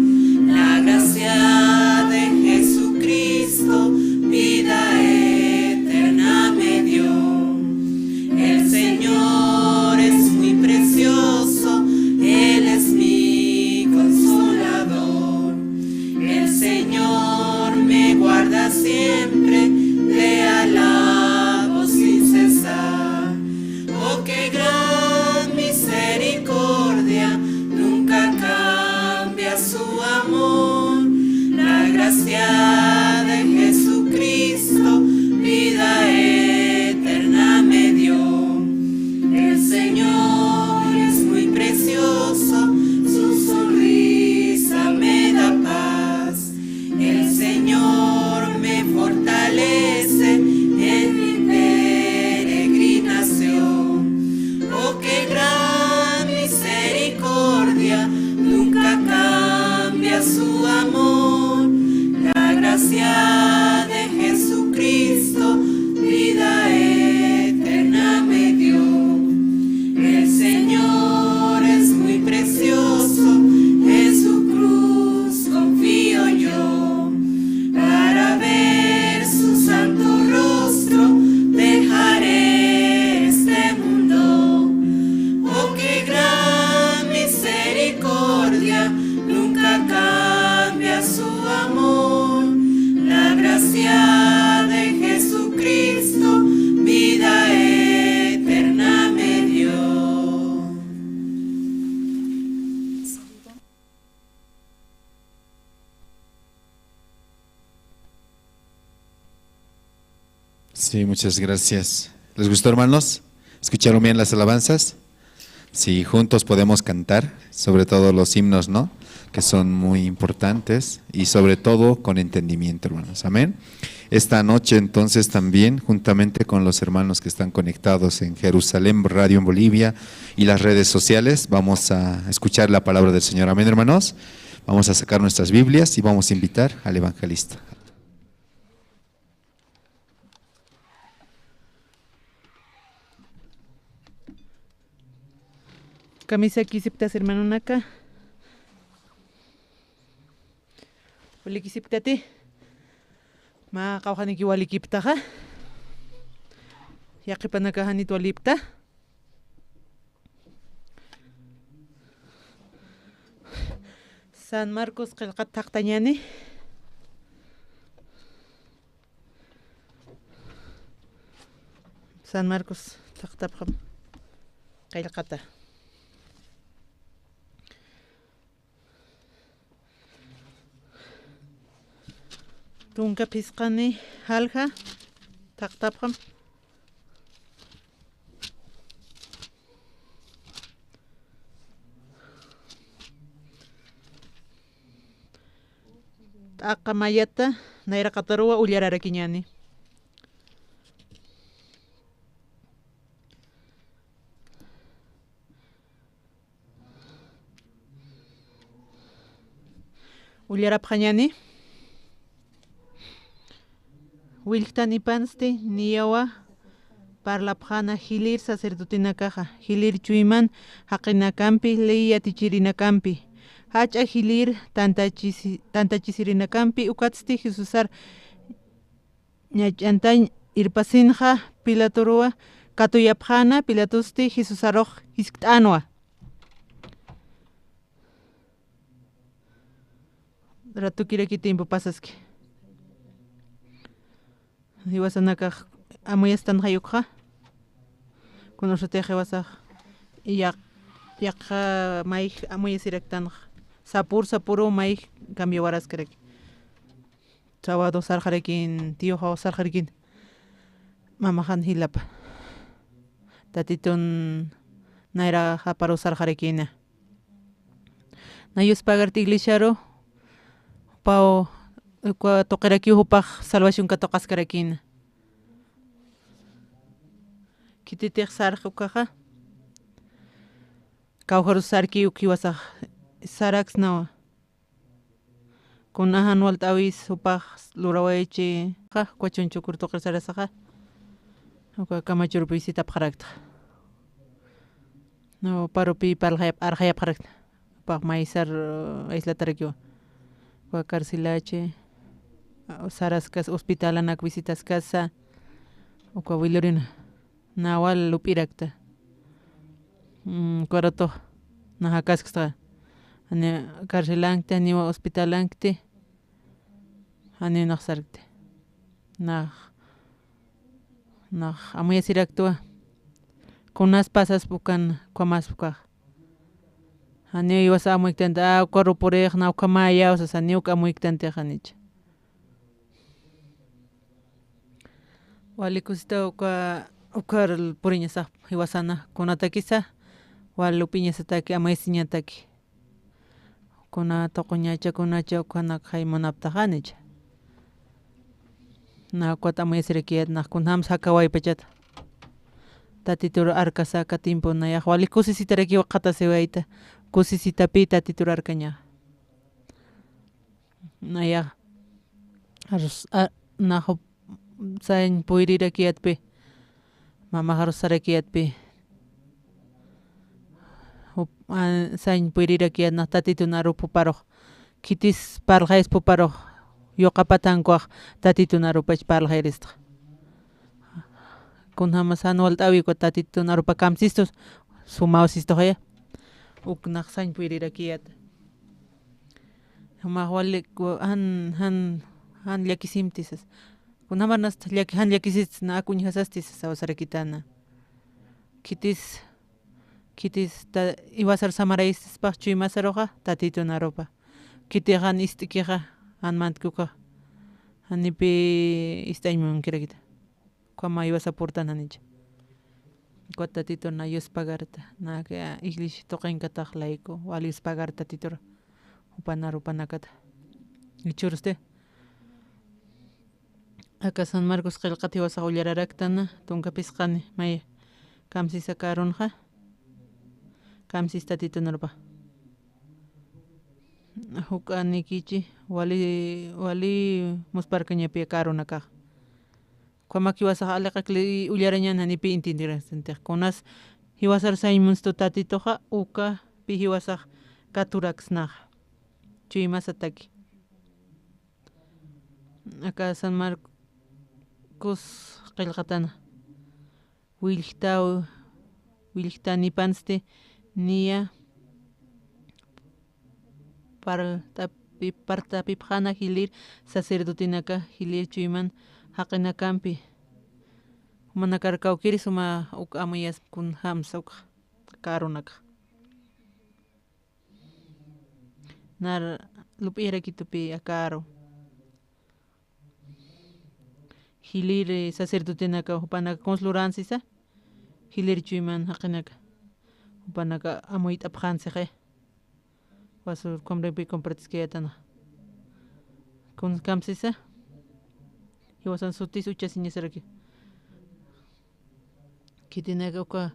la gracia de Jesucristo, vida eterna me dio. El Señor es muy precioso, Él es mi consolador. El Señor me guarda siempre, le alabo sin cesar. Oh, qué gran misericordia, nunca cambia su amor. La gracia de Jesucristo, vida eterna me dio. El Señor es muy precioso, su sonrisa me da paz. El Señor me fortalece en mi peregrinación. Oh, qué gran misericordia, nunca cambia su amor. La gracia de Jesucristo, vida eterna me dio. El Señor es muy precioso, en su cruz confío yo. Para ver su santo rostro dejaré este mundo. Oh, qué gran misericordia, nunca cambia su amor. La gracia de Jesucristo, vida eterna me dio. Sí, muchas gracias. ¿Les gustó, hermanos? ¿Escucharon bien las alabanzas? Sí, juntos podemos cantar, sobre todo los himnos, ¿no? Que son muy importantes y sobre todo con entendimiento, hermanos. Amén. Esta noche, entonces, también, juntamente con los hermanos que están conectados en Jerusalén Radio en Bolivia y las redes sociales, vamos a escuchar la palabra del Señor. Amén, hermanos. Vamos a sacar nuestras Biblias y vamos a invitar al evangelista. Kamisakisiptas, hermanonaka. Walikisiptati. Mä qawqhaniki walikiptaxa. Yaqhipanakax janit walipta. San Marcos qillqat thaqtañäni. San Marcos thaqtapxam qillqata. Tunka phisqani jalja thaqtapxam. T'aqa mayata nayraqataruwa ullararakiñäni. Ullarapxañäni. Willktanipansti niyawa parlapxäna jilïr sacerdotenakaxa, jilïr chuyman jaqinakampi, ley yatichirinakampi, jach'a jilïr tantachisi-, tantachisirinakampi, ukatsti Jesusar ñach'antañ irpasinxa Pilaturuwa katuyapxäna, Pilatusti Jesusarux jiskt'änwa. Ratukiraki tiempo pasaski. Jiwasanakax amuyastanxay ukxa. Kunasatix jiwasax yaq-, yaqha mayj amuyasiraktanxa. Sapür, sapüru mayj cambiawaraskaraki. Sábado sarxarakin, tío Jaw sarxarakin. Mamaxan jilapa. Tatitun nayraxaparu sarxarakina. Nayus pagarti iglesiaru, jupaw, uka tuqirakiw jupax salvación katuqaskarakina. Khititix sarx ukaxa. Kawkharus sarki uk jiwasax saraksnawa. Kuna jan walt'äwis jupax lurawaychi, qa, Huachunchukur tuqir sarasaxa. Uka Kamachurpi visitapxarakta. No, parupi parlxayap-, arxayapxarakta. jupax maysar aislatarakiwa. Uka carcelachi saraskas, hospitalanak visitaskasa, uka wilurina nawal lup'irakta. Uka ratux naxakasksta, jani carcelankti, janiwa hospitalankti, janiw naxsarkti. Nax nax amuyasiraktwa. Kunas pasaspa ukan, ukhamaspa ukax. Janiw jiwasa amuyktanti, a, ukaru purix, na ukhamäyaw sasa, janiw uk amuyktanti janicha. Wali kusita uka, ukar puriñasax jiwasana, kunatakisa wal lup'iñasataki, amuyasiñataki. Kuna tuquñacha, kunacha ukhanak jay munaptaxanicha. Na ukat amuyasirakiyät, nax kunjams jakawaypachata. Tatitur arkasa aka tiempo nayax wali kusisitarakiw qhatasiwayta. Kusisitapï Tatitur arkañaxa. Nayax arus, a, nax sañ puyrirakiyätpi, mamax arus sarakiyätpi, jup-, a, sañ puyrirakiyät nax Tatitun arup juparux, khitis parlxayspa juparux, yuqapatankuwax Tatitun arupach parlxayristxa. Kunjamas jan walt'äwi uka Tatitun arupa kamsistus, sumaw sistuxaya, uk nax sañ puyrirakiyät. Jumax wali ku-, jan, jan, jan llakisimti sas. Kunjamarnasta llaki-, jan llakisist na akuñjasasti sas sawasarakitana. Khitis, khitis ta-, jiwasar samarayispax chuymasaruxa, Tatitun arupa. Khitix jan ist'ikixa, jan mantkuka. Janipï ist'añ munkirakita. Ukhama jiwasa purtan janicha. Ukat Tatitun na yuspagarta, na iglesia tuqinkatax layku, wal yuspagarta Tatitur, jupan arupanakata. Jichhürusti. Aka San Marcos qillqat jiwasax ullararaktana, tunka phisqani, may kamsisa aka arunxa, kamsis Tatitun arupa. Juk'anikichi, wali, wali musparkañapi aka arunakax. Ukhamak jiwasax aliqakli ullarañan janipï intintirasintix. Kunas jiwasar sañ munstu Tatituxa, uka pï jiwasax katuraksnaxa. Chuymasataki. Aka San Marcos qillqatana. Willjta, willjtanipansti niya parltapi-, parltapipxäna jilïr sacerdotenaka, jilïr chuyman jaqinakampi. Jumanakar kawkïri suma uk amuyaspa kunjamsa uk aka arunaka. Nar lup'irakitupï aka aru. Jilïr, eh, sacerdotenaka, jupanaka kuns luransisa, jilïr chuyman jaqinaka, jupanaka amuyt'apxänsixa. Wasur comprapi compartiskayätana. Kuns kamsisa, jiwasan sutis uchasiñasaraki. Khitinaka uka,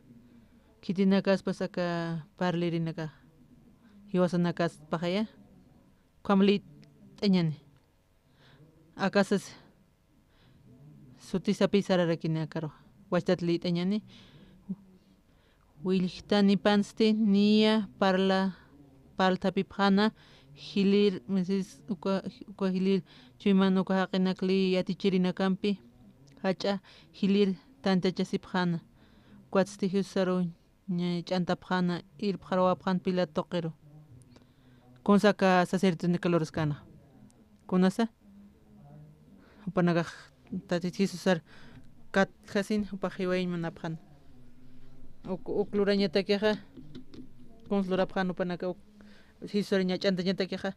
khitinakaspas aka parlirinaka jiwasanakaspaxaya, ukham lït'añäni. Akasas sutisapï sararakini akaru. Wachtat lït'añäni. Willjtanipansti niya parla, parltapipxäna, jilïr, misis, uka, uka jilïr, chuyman uka jaqinak lï yatichirinakampi, jach'a jilïr tantachasipxäna. Ukatsti Jesusaru ña ch'antapxäna, irpxarawapxän Pilato tuqiru. Kunsa aka sacerdotenaka luraskäna. Kunasa, jupanakax Tatit Jesusar katjasin, jupax jiwayañ munapxän. Uk, uk lurañatakixa, kuns lurapxän jupanaka, uk Jesusar ña ch'antañatakixa,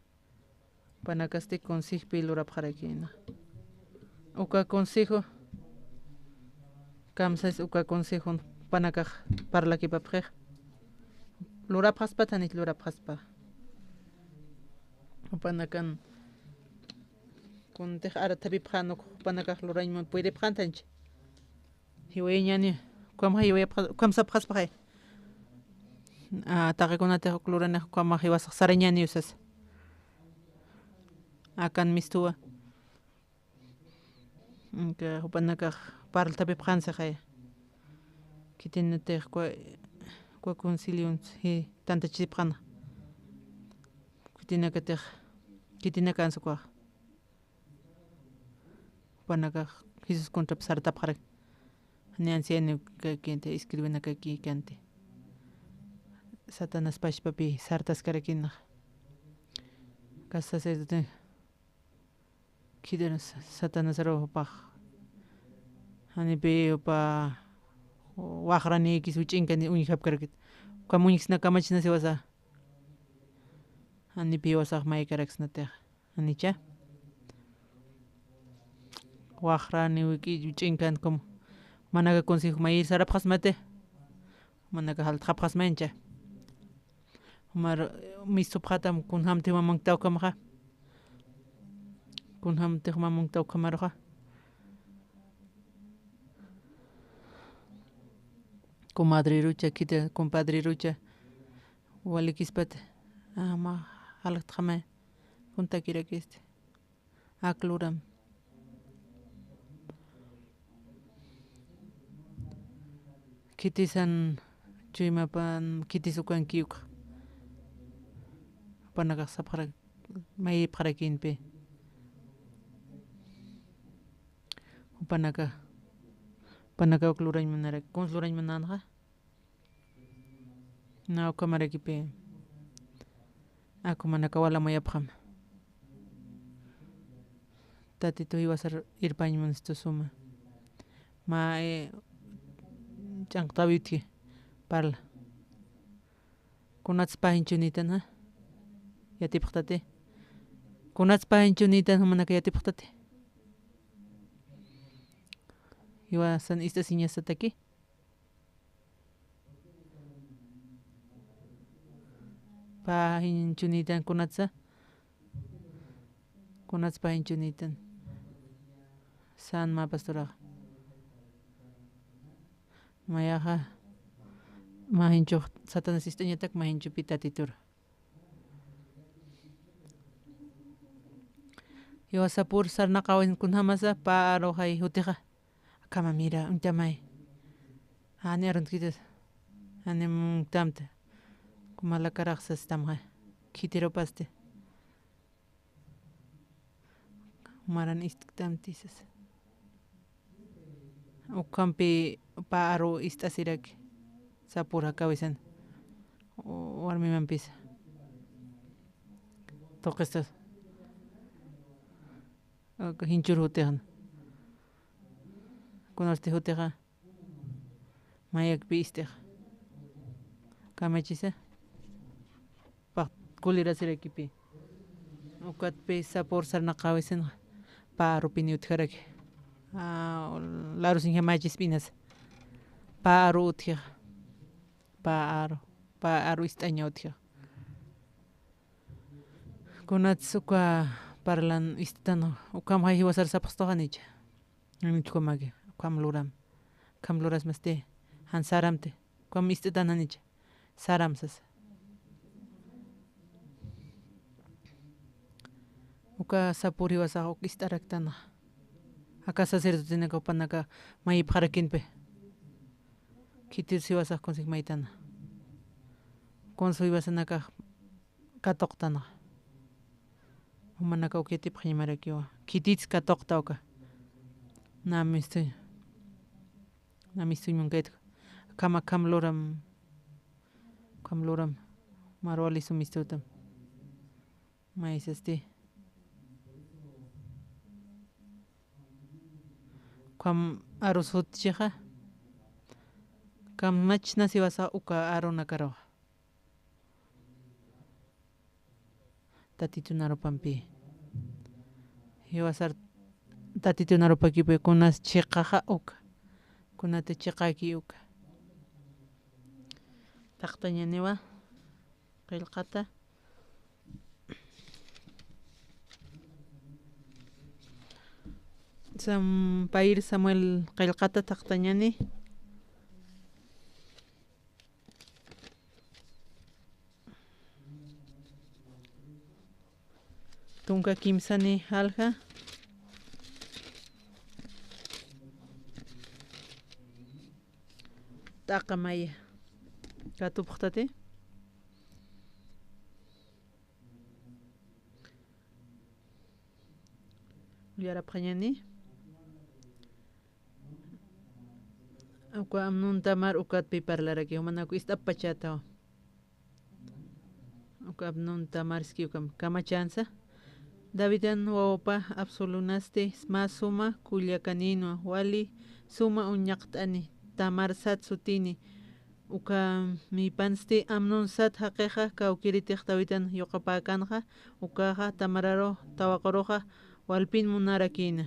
jupanakasti consejopï lurapxarakïna. Uka consejo, kamsas uka consejon jupanakax parlakipapxix. Lurapxaspat, janich lurapxaspa. Jupanakan kuntix arthapipxän uk jupanakax lurañ mun puydipxäntanchi. Jiwayañäni, ukhamax jiwayapxa, ukham sapxaspaxay. A, taqikunatix uk luranix ukhamax jiwasax sarañäni usas. Akan mistuwa. Inka jupanakax parltapipxänsixaya. Khitinatix ukwa, ukwa concilion, si, tantachisipxäna. Khitinakatix, khitinakansa ukax. Jupanakax Jesús contrap sartapxarak. Ni anciano kakinti, escribinakaki kanti. Satanás pachpapi sartaskarakinax. Aka sacerdote khitir Satanás aru jupax. Janipi jupa waxranïkis juch'inkani uñjapkarakit. Ukham uñjsna kamachisna siwasa. Janipi jiwasax maykaraksnatix. Janicha. Waxrani wik'i juch'inkan como. Manaka consejo mayir sarapxasmati. Manaka jaltxapxasmayncha. Jumar mistupxatam kunjamti juma munkta ukhamxa. Kunjamti juma munkta ukhamaruxa. Comadrirucha, khiti compadrirucha. Walikispati. Ama jaltxamay. Kuntakirakisti. Ak luram. Khitisan chuymapan, khitis ukanki ukxa. Jupanakax sapxara, mayipxarakinpi. Jupanaka, jupanaka uk lurañ munarak, kuns lurañ munänxa. Na ukhamarakipi. Aku manaka wala mayapxam. Tatitu jiwasar irpañ munstu suma. Ma, eh, ch'anqtawi utji. Parla. Kunats pajañ chunïtan, ha? Yatipxtati. Kunats pajañ chunïtan, jumanaka yatipxtati. Jiwasan ist'asiñasataki. Pajañ chunïtan kunatsa. Kunats pajañ chunïtan. San mä pastoraxa. Mayaxa. Majañchux Satanás ist'añatak majañchupi tatitur. Jiwasa pur sarnaqawin kunjamasa pä aruxay jutixa. Akhama mira, uñtamay. Ani aruntkitasa. Ani munktamta. Kumalakaraxsastamxa. Khitirupasti. Jumaran istktamti sasa. Ukhampi pä aru ist'asiraki. Sapur jakawisan. Warmimampisa. Tuqistas. Aka jinchur jutixan. Kunasti jutixa. Mayakpi ist'ixa. Kamachisa. Pax kulirasirakipi. Ukatpi sapur sarnaqawisinxa. Pä arupini utjaraki. Ah, larusinxa mayachispinasa. Pä aru utjixa. Pä aru. Pä aru ist'aña utjixa. Kunats uka parlan ist'tan, ukham jay jiwasar sapxstuxanicha. Janichkamaki, ukham luram. Ukham lurasmasti, jan saramti. Ukham ist'tan janicha. Saram sasa. Uka sapur jiwasax uk ist'araktanxa. Aka sacerdotenaka jupanaka mayipxarakinpi. Khitir jiwasax kunsik maytana. Kunsa jiwasanakax katuqtanxa. Jumanaka uk yatipxañamarakiwa. Khitits katuqta uka. Na mistuñ. Na mistuñ munkaytku. Akham, akham luram. Akham luram. Marwalisu mistutam. Maysasti. Ukham arus jutchixa. Kamachna siwasa uka arunakaruxa. Tatitun arupampi. Jiwasar Tatitun arupakipi kunas chiqaxa uka. Kunati chiqaki uka. Taqtañaniwa. Qillqata. Sam, Pair Samuel qillqata taqtañani. Tunka kimsani jalja. T'aqa maya. Katupxtati. Uyarapxañani. Uka Amnón Tamar ukatpi parlaraki, jumanaku ist'apachataw. Uka Amnón Tamar iski ukam kamachansa. Davidan wawapa Absalonasti mä suma kullakaninwa, wali suma uñaqt'ani, Tamar sat sutini. Uka mipansti Amnón sat jaqixa kawkiritix Davidan yuqapäkanxa, ukaxa Tamararu tawaquruxa walpin munarakïna.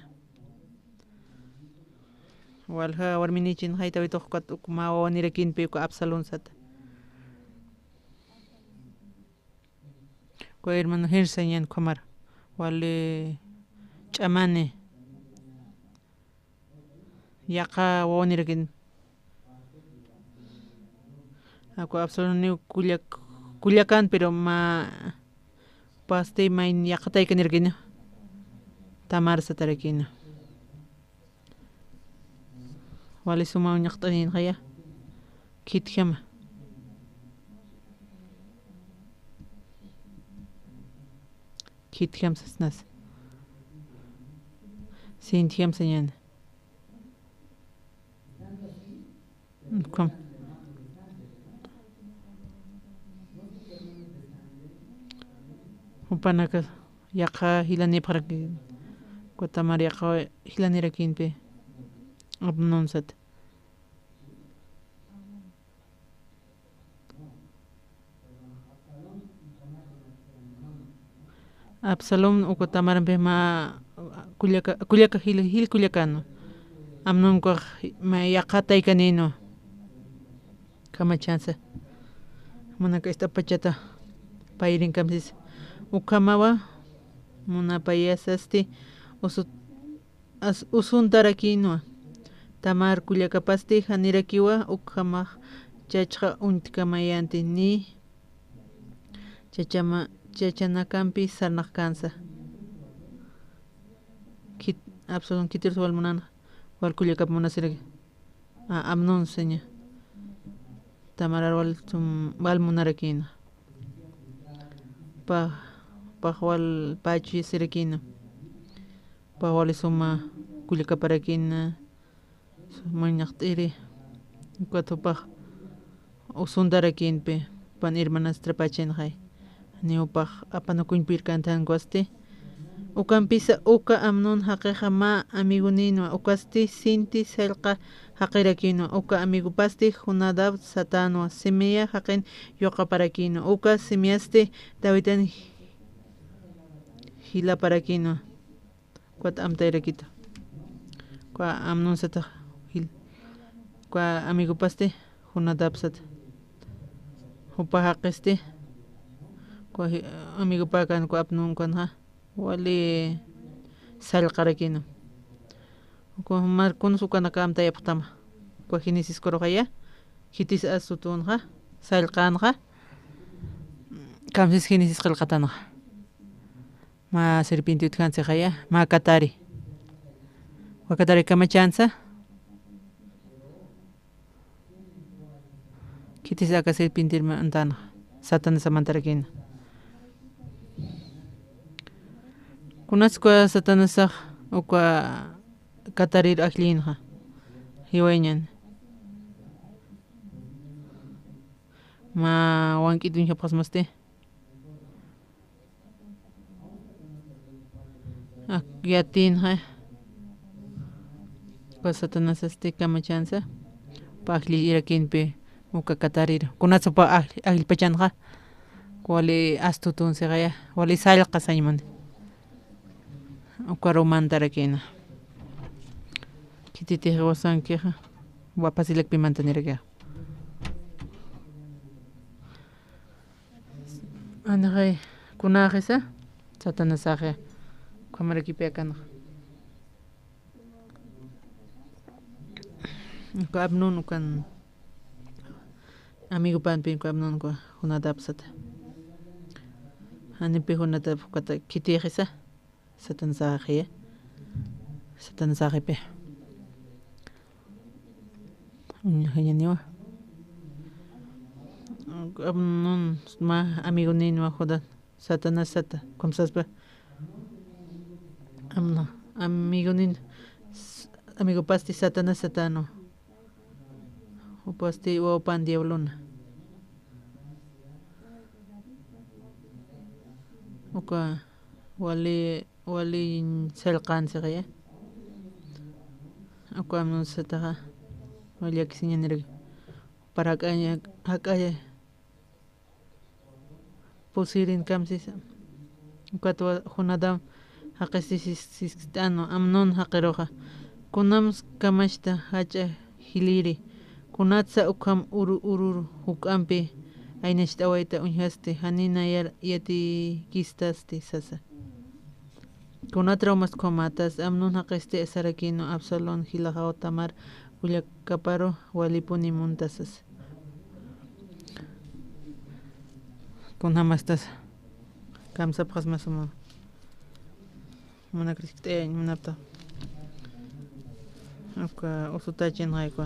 Walja warminichin jaytawitux ukat uk mä wawanirakïnpi uka Absalón sata. Uka hermano Gersa ñan ukhamar wali ch'amani. Yaqha wawanirakïn. Aku Absalón niw kullak-, kullakan, pero mä pasti mayn yaqha taykanirakïna. Tamar satarakïna. Wali suma uñaqt'aninxaya. Khitjama. Khitjam sasnas. Sintjam sañana. Ukham. Jupanaka yaqha jilanipxaraki, uka Tamar yaqha jilanirakïnpi Amnón sat. Absalón uka Tamarampi mä kullaka, kullaka jil, jil kullakanwa. Amnón ukax mä yaqha taykaninwa. Kamachansa. Munaka ist'apachata payrin kamsis. Ukhamawa munapayasasti usu-, as-, usuntarakïnwa. Tamar kullakapasti janirakiwa, ukhamax chachxa uñtkamayanti ni chachama-, chachanakampi sarnaqkansa. Khit-, Absalón khitirus wal munanxa, wal kullakap munasiraki. A-, Amnón saña. Tamarar wal sum-, wal munarakïna. Pa-, pax wal pachisirakïna. Pax wali suma kullakaparakïna. Suma ñaqt'iri. Ukat jupax usuntarakïnpi, jupan hermanastrapachinxay. Ni jupax apanukuñpirkanthankwasti. Ukampisa uka Amnón jaqixa mä amigoninwa, ukasti sinti sallqa jaqirakïnwa, uka amigopasti Jonadab satanwa, Simea jaqin yuqaparakïnwa, uka Simeasti Davidan jilaparakïnwa. Ukat amtayrakita. Uka Amnón satax jil. Uka amigopasti Jonadab sat. Jupa jaqisti. Uka ji-, amigopäkan uka Amnón ukanxa. Wali sallqarakïna. Uka mar kunsa ukanaka amtayapxtama. Uka Génesis kurxaya. Khitis astutunxa. Sallqanxa. Kamsis Génesis qillqatanxa. Mä serpiente utjansixaya, mä katari. Uka katari kamachansa. Khitis aka serpiente mantanxa, Satanasa mantarakïna. Kunas uka Satanasax uka katarir ajllinxa, jiwayañan. Mä wank'it uñjapxasmasti. Ak-, yatïnxa. Uka Satanasasti kamachansa. Upa ajllirakïnpi uka katarira. Kunatsa upa aj-, ajllpachanxa. Wali astutunsixaya. Wali sallqa sañmuni. Ukaru mantarakïna. Khititix jiwasankixa. Wapha silakpi mantanirakixa. Anixay, kunaxisa, Satanasaxi, ukhamarakipi akanaxa. Uka Amnón ukan, amigopanpi uka Amnón uka Jonadab sata. Janipi Jonadab ukata khitixisa. Satanasaxi, Satanasaxipi. Uñaxañaniwa. Amnón mä amigoninwa Judá, Satanás sata, ukham saspa. Amnón, Amigonin, s-, amigopasti Satanás satänwa. Jupasti wawapan diablona. Uka wali, wali sallqansixiya. Uka Amnón sataxa wali llakisiñaniraki. Para jak'aña, jak'aya pusirin kamsisa. Ukatwa Jonadab jaqisti sis-, siskst'änwa Amnón jaqiruxa. Kunams kamachta jach'a jiliri. Kunatsa ukham uru urur juk'ampi aynacht'awayta uñjasti, janiw nayar yatikistasti sasa. Kunatraw mas ukhamätas, Amnón jaqisti sarakïnwa Absalón jilaxaw Tamar kullakaparu walipuni munta sasa. Kunjamastas kamsapxasma suma. Munakriskikt'ayañ munapta. Uka usutachinxay uka.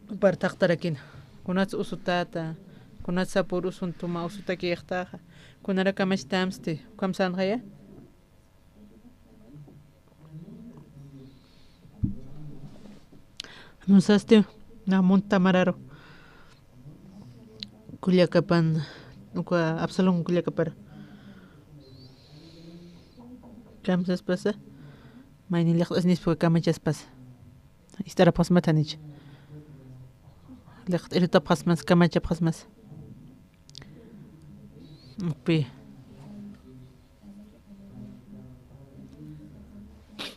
Jupar thaqtarakïna. Kunats usutäta, kunats sapür usuntuma usutakïxtaxa. Kunarak kamachtamsti, ukham sänxaya. Amnón sasti, namun Tamararu kullakapan, uka Absalón kullakapar. Kamsaspasa, mayni lliqt'asnispa kamachaspasa. Ist'arapxasmat janich. Lliqt'irutapxasmas, kamachapxasmas. Ukpi.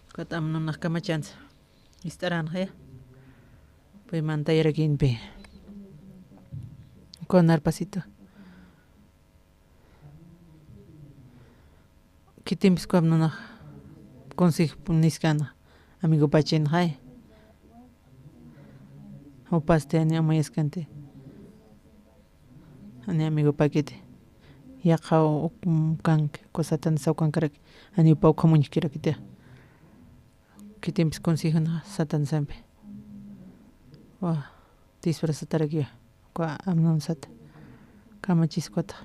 Ukat Amnonax kamachansa. Ist'aränxaya. Pay mantayarakïnpi. Ukaw narpasitwa. Khitimpis uka Amnonax consejo niskänxa. Amigopachinxay. Jupasti janiw amayaskanti. Janiw amigopakiti. Yaqhaw uk-, kanki, uka Satanasaw kankaraki. Janiw pä ukham uñjkirakiti. Khitimpis consejonxa Satanasampi. Wa, disfrazatarakiwa. Uka Amnón sata. Kamachis ukatax.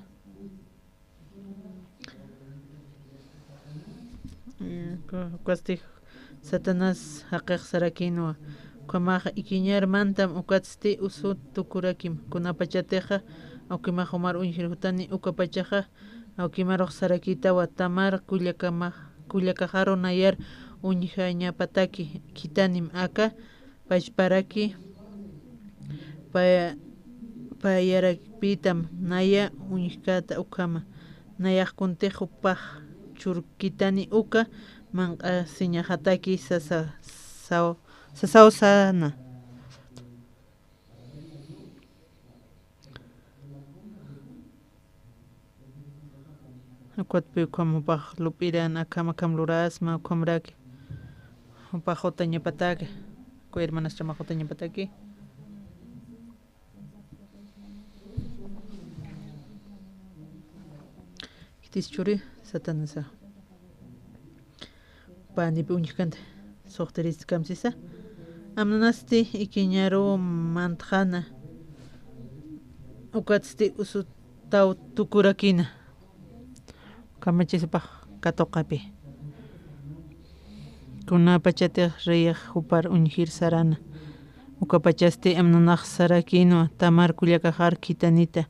Mm, ku-, ukasti Satanás jaqix sarakïnwa. Ukhamax ikiñar mantam, ukatsti usut tukurakim. Kunapachatixa awkimax jumar uñjir jutani, ukapachaxa awkimarux sarakïtawa, Tamar kullakamax, kullakaxaru nayar uñjañapataki, khitanim aka pachparaki paya-, payarakpitam naya uñjkäta ukhama. Nayax kuntix jupax churkitani uka manq'asiñaxataki sasa-, saw-, sasaw säna. Ukatpi ukham jupax lup'iran akham akham lurasma, ukhamraki jupax jutañapataki, uka hermanasramax jutañapataki. Khitis churi Satanasa. Panip uñjkänti suxtirist kamsisa. Amnonasti ikiñaru mantxäna. Ukatsti usutaw tukurakïna. Kamachis jupax katuqapi. Kunapachatix reyix jupar uñjir sarana. Ukapachasti Amnonax sarakïnwa, Tamar kullakaxar khitanita.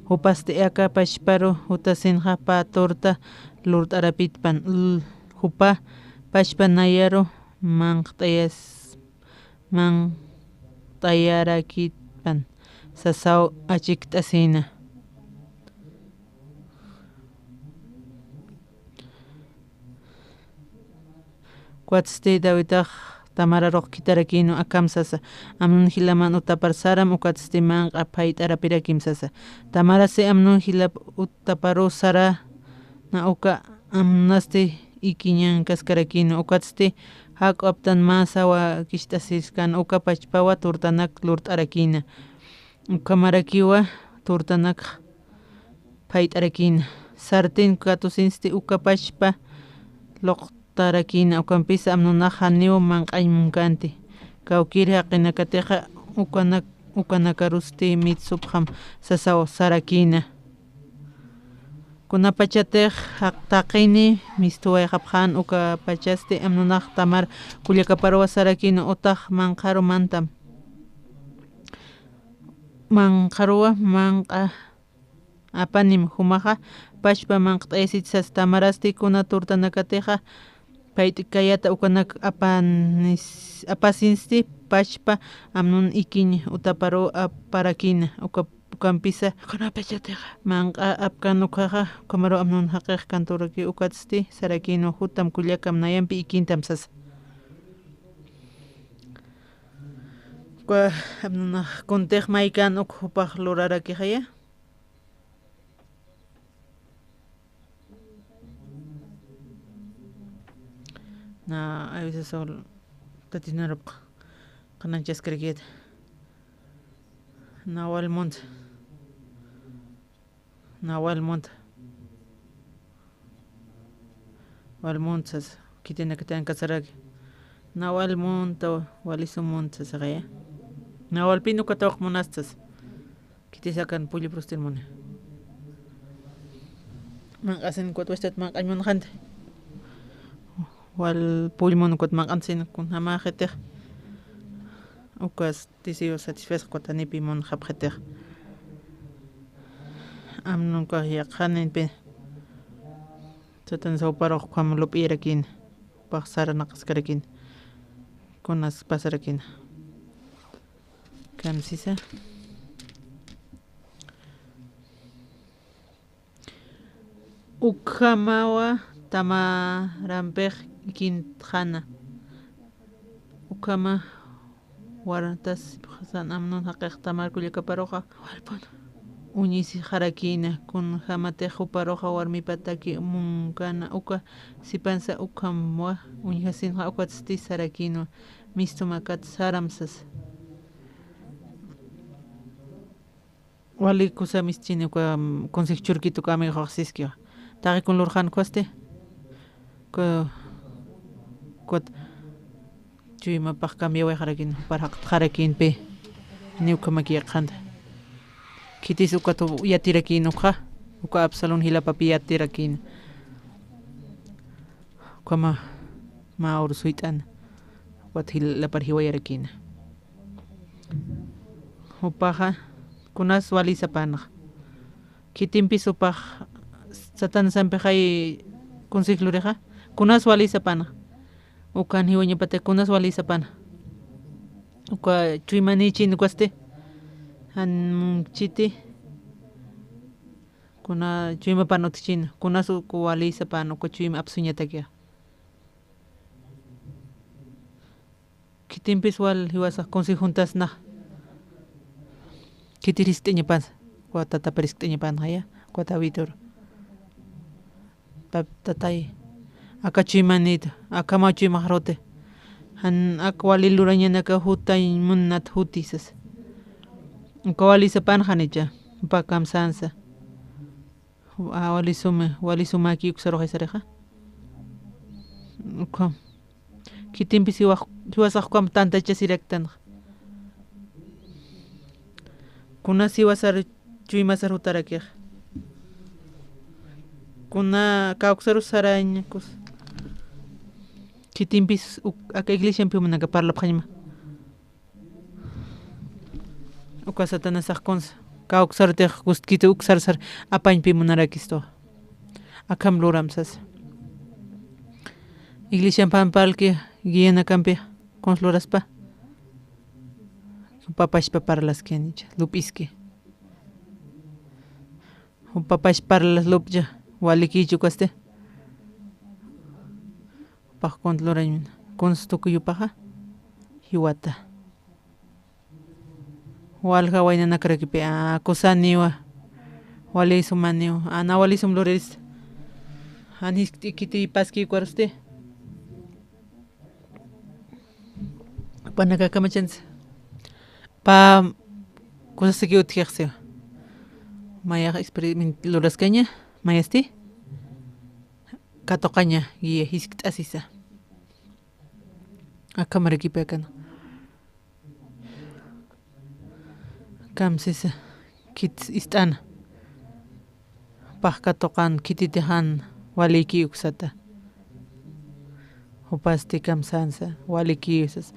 Jupasti aka pachparu jutasinxa pä turta lurt'arapitpan. L-, jupa pachpa nayaru manqt'ayas-, manqt'ayarakitpan. Sasaw achikt'asïna. Ukatsti Davidax Tamararux khitarakïnwa, akham sasa. Amnón jilaman utapar saram, ukatsti manq'a phayt'arapirakim sasa. Tamarasi Amnón jilap utaparu sarana uka, Amnonasti ikiñankaskarakïnwa, ukatsti jak'u aptan mä sawa kist'asiskan, uka pachpawa turtanak lurt'arakïna. Ukhamarakiwa turtanakx phayt'arakïna. Sartin katusinsti uka pachpa luqtarakïna, ukampisa Amnonax janiw manq'añ munkänti. Kawkïr jaqinakatixa ukanak-, ukanakarusti mitsupxam sasaw sarakïna. Kunapachatix jaq taqini mistuwayxapxän, ukapachasti amnunax tamar kullakaparuwa sarakïn utax manqharu mantam. Manqharuwa manq'a apanim jumaxa, pachpa manqt'ayasichsas tamarasti kuna turtanakatixa, payt'kayata ukanak apanis-, apasinsti pachpa amnun ikiñ utaparu aparakïna, uka-, ukampisa, kunapachatixa manq'a apkan ukhaxa, ukhamaru amnun jaqix kanturaki ukatsti sarakïnwa jutam kullakam nayampi ikintam sasa. Uka amnunax kuntix maykan uk jupax lurarakixaya. Na, a veces sol tatinarupx qananchaskarakit. Na wal munt. Na wal munt. Wal munt sas. Khitinakatan kasaraki. Na wal munt, wali sum munt sas qaya. Na walpin uka tawq munastas. Khitisakan pulli prustin muni. Manq'asin kuwat wastat manq'añ munxanti. Wal pull mun kuwat manq'ansin kun jamaxitix. Ukas tisiw satisfes kuwat anipi munxapxitix. Amnun ukax yaqhaninpi. Satan sawparux ukham lup'irakïn. Upax saranaqaskarakïn. Kunas pasarakïn. Kamsisa. Ukhamawa tamarampix ikintxana. Ukhama wartas san amnun jaqix tamar kullakaparuxa walpun uñisixarakïna, kunjamatix juparuxa warmipataki munkana uka sipansa ukhamwa uñjasinxa ukatsti sarakïnwa, mistumakat saram sasa. Wali kusa mischini uka, mm, consejo churkit uka amiguxax siskiwa. Taqi kun lurxan kuwasti. Ku-, kuwat chuymapax cambiawayxarakïn, jupar jaqtxarakïnpi. Ni ukhamaki yaqhanta. Khitis ukat yatirakïn ukxa. Uka Absalón jilapapi yatirakïn. Ukhama mä uru suyt'an. Ukat jil-, lapar jiwayarakïna. Jupaxa, kunas wali sapanxa. Khitimpis jupax Satanasampixay consejo lurixa, kunas wali sapanxa. Ukan jiwañapati kunas wali sapanxa. Uka chuymanïchin ukasti. Jan munkchiti. Kuna chuymapan utjchin. Kunas uka wali sapan uka chuyma apsuñatakixa. Khitimpis wal jiwasax consejo juntasnax. Khitir jiskt'añapansa. Uka tatapar jiskt'añapanxaya. Uka Davidor. Pap-, tatay. Aka chuymanït. Akhamaw chuymaxaruti. Jan ak wali lurañanaka jutañ munnat jutisas. Uka wali sapanxanicha. Upa kamsansa. A, wali suma, wali sumaki uksaruxay sarixa. Ukham. Khitimpis jiwax-, jiwasax ukham tantachasiraktanxa. Kunas jiwasar chuymasar jutarakixa. Kuna kawksarus sarañakus. Khitimpis uk-, aka iglesiampi munaka parlapxañma. Uka Satanasax kunsa, kawksarutix gustkiti uksar sar apañpi munarakistu. Akham luram sasa. Iglesiampan parlki guianakampi kuns luraspa. Jupa pachpa parlaskinicha, lup'iski. Jupa pachpa parlas lup'cha, walikichu kasti. Jupax kuns lurañ, kuns tukuy jupaxa, jiwata. Walja waynanakarakipi, a, kusaniwa, wali sumaniwa, a, na wali sum lurarista. Jan jiskt'ikiti paski ukarusti. Panaka kamachans. Pa kusasaki utjixsiwa. Mayax experiment luraskaña, mayasti. Katuqaña, guía, jiskt'asisa. Akhamarakipï akan. Kamsisa, khit ist'ana. jupax katuqan khititix jan walïki uksata. Jupasti kamsansa, walïki sas.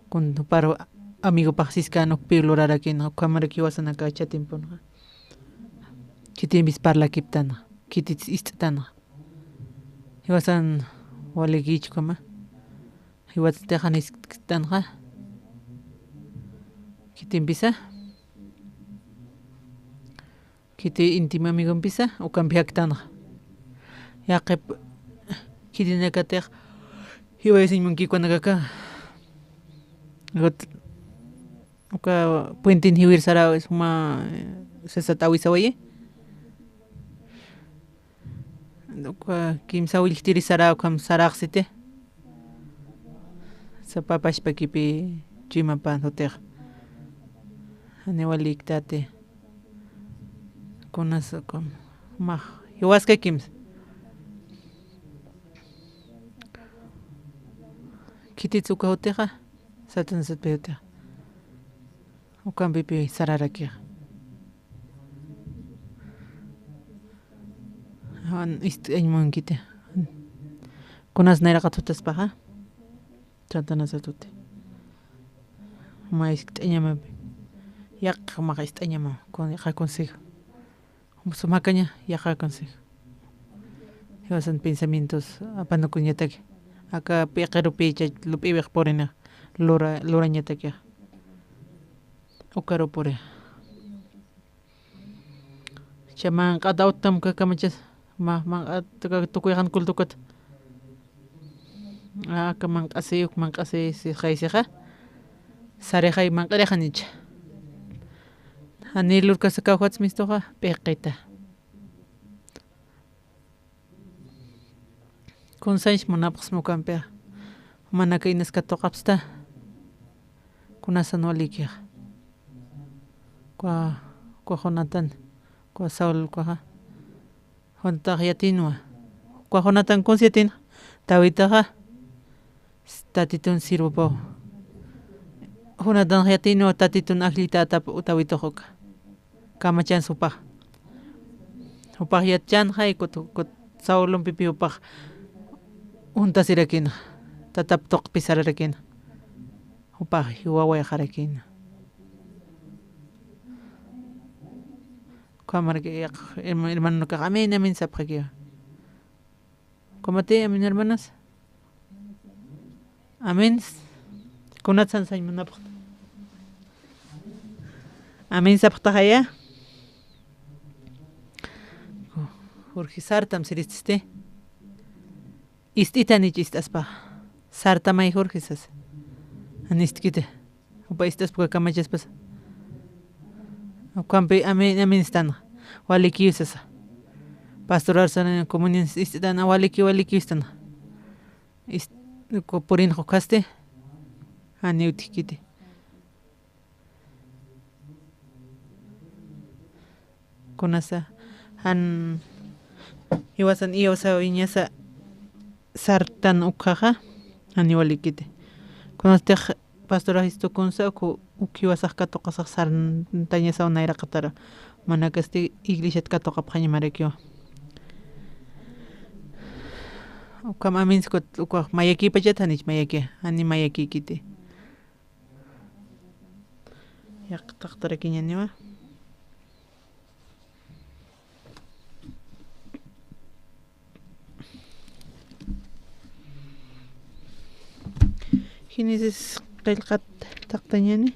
Kun jupar amigopax siskan ukpi lurarakïnxa, ukhamaraki jiwasanaka chatimpun. Khitimpis parlakiptanxa, khitits ist'tanxa. Jiwasan walïkïchi ukhama. Jiwatstix jan ist'tanxa. Khitimpisa. Khiti íntimo amigompisa, ukampi jaktanxa. Yaqhip khitinakatix jiwayasiñ munki ukanakaka. Gut-, uka puentin jiwir saraw suma, eh, sasat awisawayi. Uka kimsa willktiri saraw ukham saraxsiti. Sapa pachpakipi chuymapan sutix. Jani walïktati. Kunas ukham, max, jiwaskakimsa. Khitits uka sutixa, Satanás sutpi sutixa. Ukampipi sararakixa. Jan ist'añ munkiti. Kunas nayraqat sutaspaxa. Satanás suti. Mä ist'añamapi. Yaqha mä ist'añama. Kun, yaqha consejo. Sumakaña, yaqha consejo. Jiwasan pensamientos apanukuñataki. Aka p'iqirupi chach lup'iwix purina. Lura, lurañataki. Ukaru puri. Cha manq'at awtam ka kamachas, ma-, manq'at ka tukuy jan culto ukat. Aka manq'asi, uk manq'asi, sixay sixa. Sarixay manq'irixanicha. Jani lurkasa kawjats mistuxa, p'iqita. Kunsañs munapxsma ukampixa. Jumanaka inas katuqapxsta. Kunasan walïkixa. Ukwa, ukwa Jonatán, ukwa Saúl, ukwaxa. Jonatán yatïnwa. Ukwa Jonatán kuns yatïn. Davidtaxa. Tatitun sirvupaw. Jonatán yatïnwa Tatitun ajllita atap Davidux uka. Kamachansa jupax. Jupax yatchanxa, kut, kut Saulumpipi jupax juntasirakïna. Tatap tuqpi sararakïna. Jupax jiwawayxarakïna. Ukhamaraki, herma-, hermanokax amén, amén sapxakiwa. Ukhamaty, amén, hermanas. Amén. Kunatsan sañ munapxta. Amén sapxtaxaya. Jorge sartam sirististi. Ist'itanich ist'aspaxa. Sartamay Jorge sas. Jan ist'kiti. Jupa ist'aspa uka kamachaspasa. Ukhampi amén, amén istanxa. Walïkiw sasa. Pastoral sanan comunión ist'itana walïkiw, walïkiw istanxa. Ist-, ku-, purinxa ukhasti. Janiw utjkiti. Kunasa, jan jiwasan iyawsäwiñasa sartan ukhaxa, janiw walïkiti. Kunastix pastora Jesucristo kunsa, uk, uk jiwasax katuqasax sartañasaw nayraqataru. Manakasti iglesiat katuqapxañamarakiwa. Ukham amén sukut, ukax mayakïpachat janich mayakï, jani mayakïkiti. Yaqtaqtarakiñaniwa. Génesis qillqat taqtañani.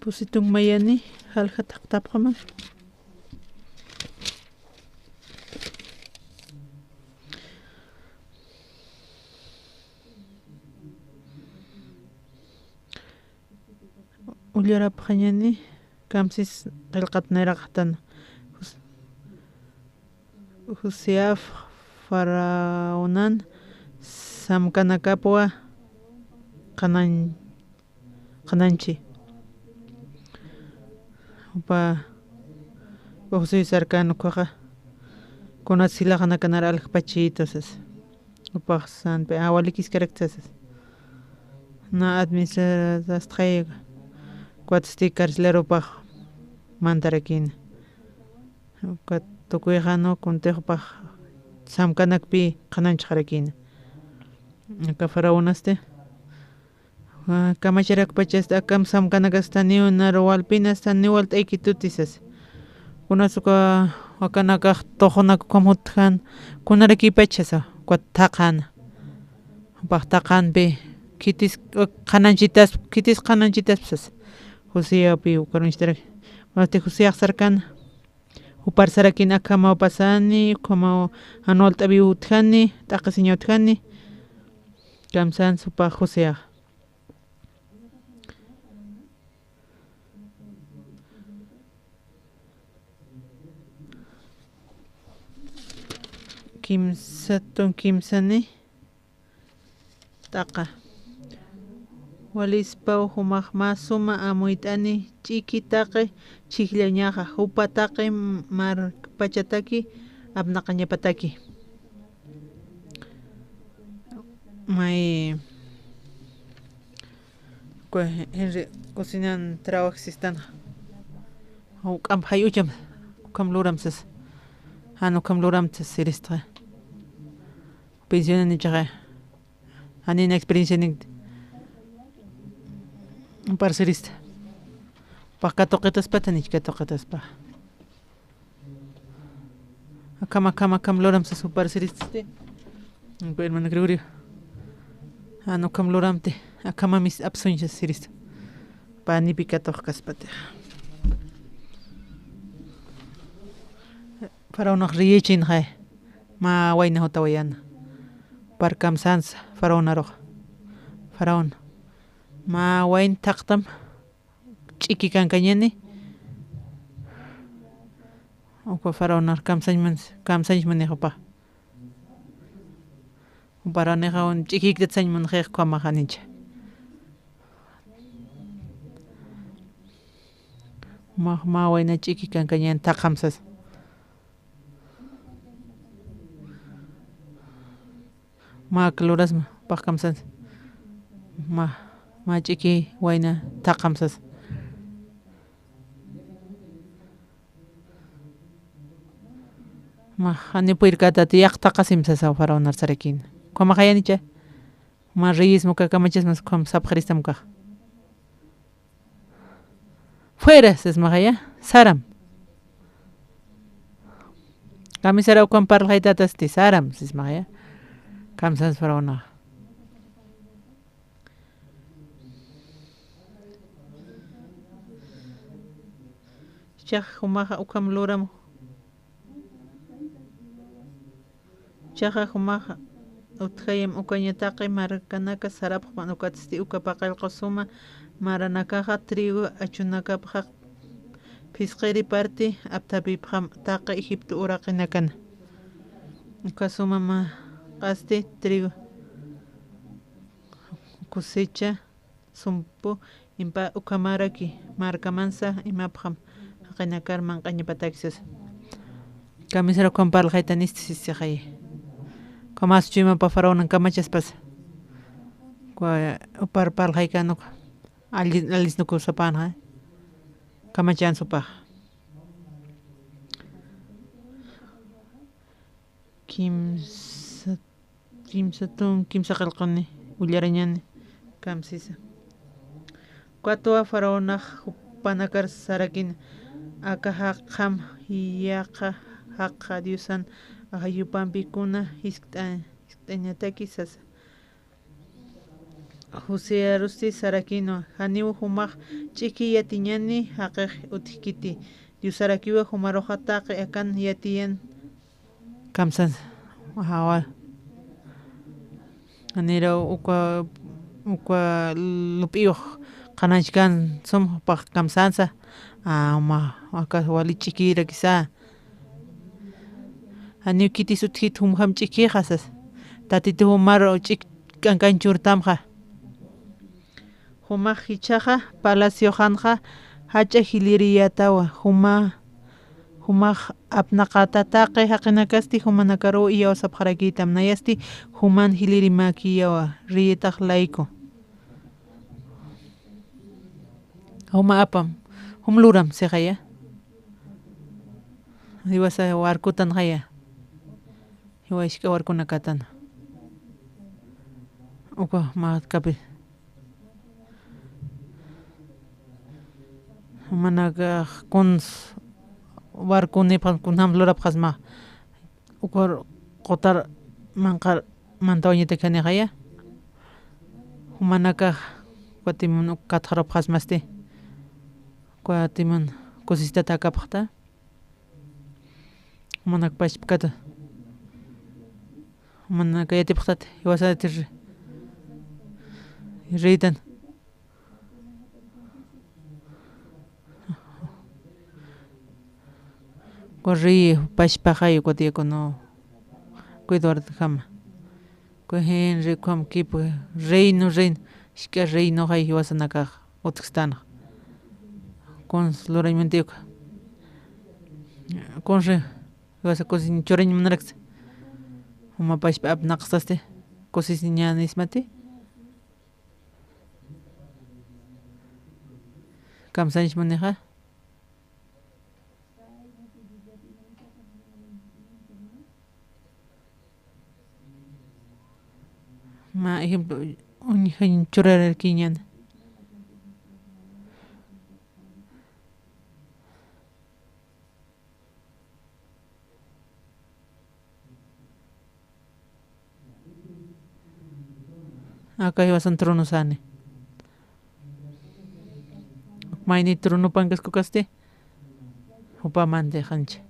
Pusitun mayani, jalja taqtapxama. Ullarapxañani, kamsis qillqat nayraqatan. Jus-, Joseaf faraonan samkanakapwa qanañ-, qanañchi. Jupa, José sarkan ukhaxa, kunat jilaxanakanara aljpachitu sas. Upax sanpi, ah, walikiskarakta sasa. Na administratastxay, ukat sti carcelarupax mantarakïna. Ukat tukuyxanu kuntix upax samkanakpi qhanañchxarakïna. Aka faraonasti, ah, kamacharakpachasti, akam samkanakastaniw naru walpinastaniw walt'aykituti sasa. Kunas uka, akanakax tuxunak ukham jutjan, kunarakïpachasa, ukat thaqhana. Jupax thaqhanpi, khitis, qhanañchitas, khitis qhanañchitaspi sasa. Joseapi ukarunchitarak. Masti Joseax sarkana. Jupar sarakïna, akhamaw pasani, ukhamaw jan walt'apiw utjani, t'aqhisiñaw utjani. Kamsansa jupax Joseax. Kimsatun kimsani t'aqha. Walispaw jumax mä suma amuyt'ani ch'iki taqi chhijllañaxa, jupa taqi markpachataki apnaqañapataki. May, kue, Henry, cocinan trabajo sistan. Juk'amp jay ucham, ukham luram sas. Jan ukham luram sas siristxa. Pensión nichaxa. Janina experiencia nik. Parcerista. Pax katuqitaspata nich katuqitaspa. Akham, akham, akham luram sas jupa siriststi. Uka hermano Gregorio. Jan ukham luramti. Akhamamis apsuñ sas sirista. Panipi katuqkaspati. Faraonax riyichinxay. Mä wayna jutawayäna. Jupar kamsansa faraonarux. Faraona. Mä wayna thaqtam. Ch'iki kankañäni. Uka faraonar kamsañman, kamsañmanix jupa. Juparanixa un ch'ikiktat sañmanxix ukhamax janicha. Mä, mä wayna ch'iki kankañän thaqham sas. Mä klurasma, pax kamsans. Mä, mä ch'iki wayna thaqham sas. Mä, jani puyrkatati yaqha thaqhasim sasa faraonar sarakïna. Ukhamaxayanicha. Mä reyes muka kamachasmas ukham sapxiristam ukax. Fuera, sismaxaya, saram. Kamisara ukham parlxaytatasti, saram, sismaxaya. Kamsans faraonaxa. Ichax jumaxa ukham luram. Ichaxa jumaxa utjayam ukaña taqi markanaka sarapxpan, ukatsti uka paqallqu suma maranakaxa trigo achunakapxa phisqiri parti apthapipxam taqi Egipto uraqinakana. Uka suma maqasti trigo cosecha sumpu impa ukhamaraki markamansa imapxam jaqinakar manq'añapatak sasa. Kamisara ukham parlxaytanisti sisixayi. Ukhamas chuymapa faraonan kamachaspasa. Ukwa upar parlxaykan uka. Alli, allisnukusapanxa. Kamachansupax. Kimsa, kimsa tun, kimsa qillquni ullarañani, kamsisa. Ukatwa faraonax jupanakar sarakina, aka jaqjam jiyaqa jaqja diosan ajayupampi kuna jiskt'a, jiskt'añataki sasa. Josearusti sarakinwa, janiw jumax ch'iki yatiñani jaqix utjkiti. Diosarakiwa jumaruxa taqi akan yatiyan. Kamsan, ajawa. Janiraw uka, uka lup'iyux qhananchkan sum jupax kamsansa. Ama, aka wali ch'ikirakisa. Janiw khitis utjit jumjam ch'ikixa sas. Tatitu jumar ch'ik k'ankan churtamxa. Jumax jichhaxa palacioxanxa jach'a jiliriyatawa, juma Jumax apnaqata taqi jaqinakasti, jumanakaruw iyawsapxarakïtam, nayasti juman jilirimäkiyawa, riyitax layku. Juma apam, jum luram sixaya. Jiwasa warkutanxaya. Jiwa jisk'a warkunakatana. Uka markapi. Jumanakax kuns warkunipxan kunjam lurapxasma. Uka qutar manqhar mantawañatak janixaya. Jumanakax uka timun uk katxarupxasmasti. Uka timun kusistat jakapxta. Jumanak pachpkata. Jumanaka yatipxtat, jiwasati ri-, ritan. Corri pachpaxay ukat yakunu. Cuidadojama. Kuhin rikhuam kip reino, reino, jisk'a reinoxay jiwasanakax utjkstanxa. Kuns lurañmanti uka. Kunsi jiwasa kusiñ churañ munaraksa. Juma pachpa apnaqsasti. Kusisiñänismati. Kamsañs munixa. Mä ejemplo, uñjañ churararkiñäni. Aka jiwasan trono sani. Mayni tronopankis ukasti, jupa mantixancha.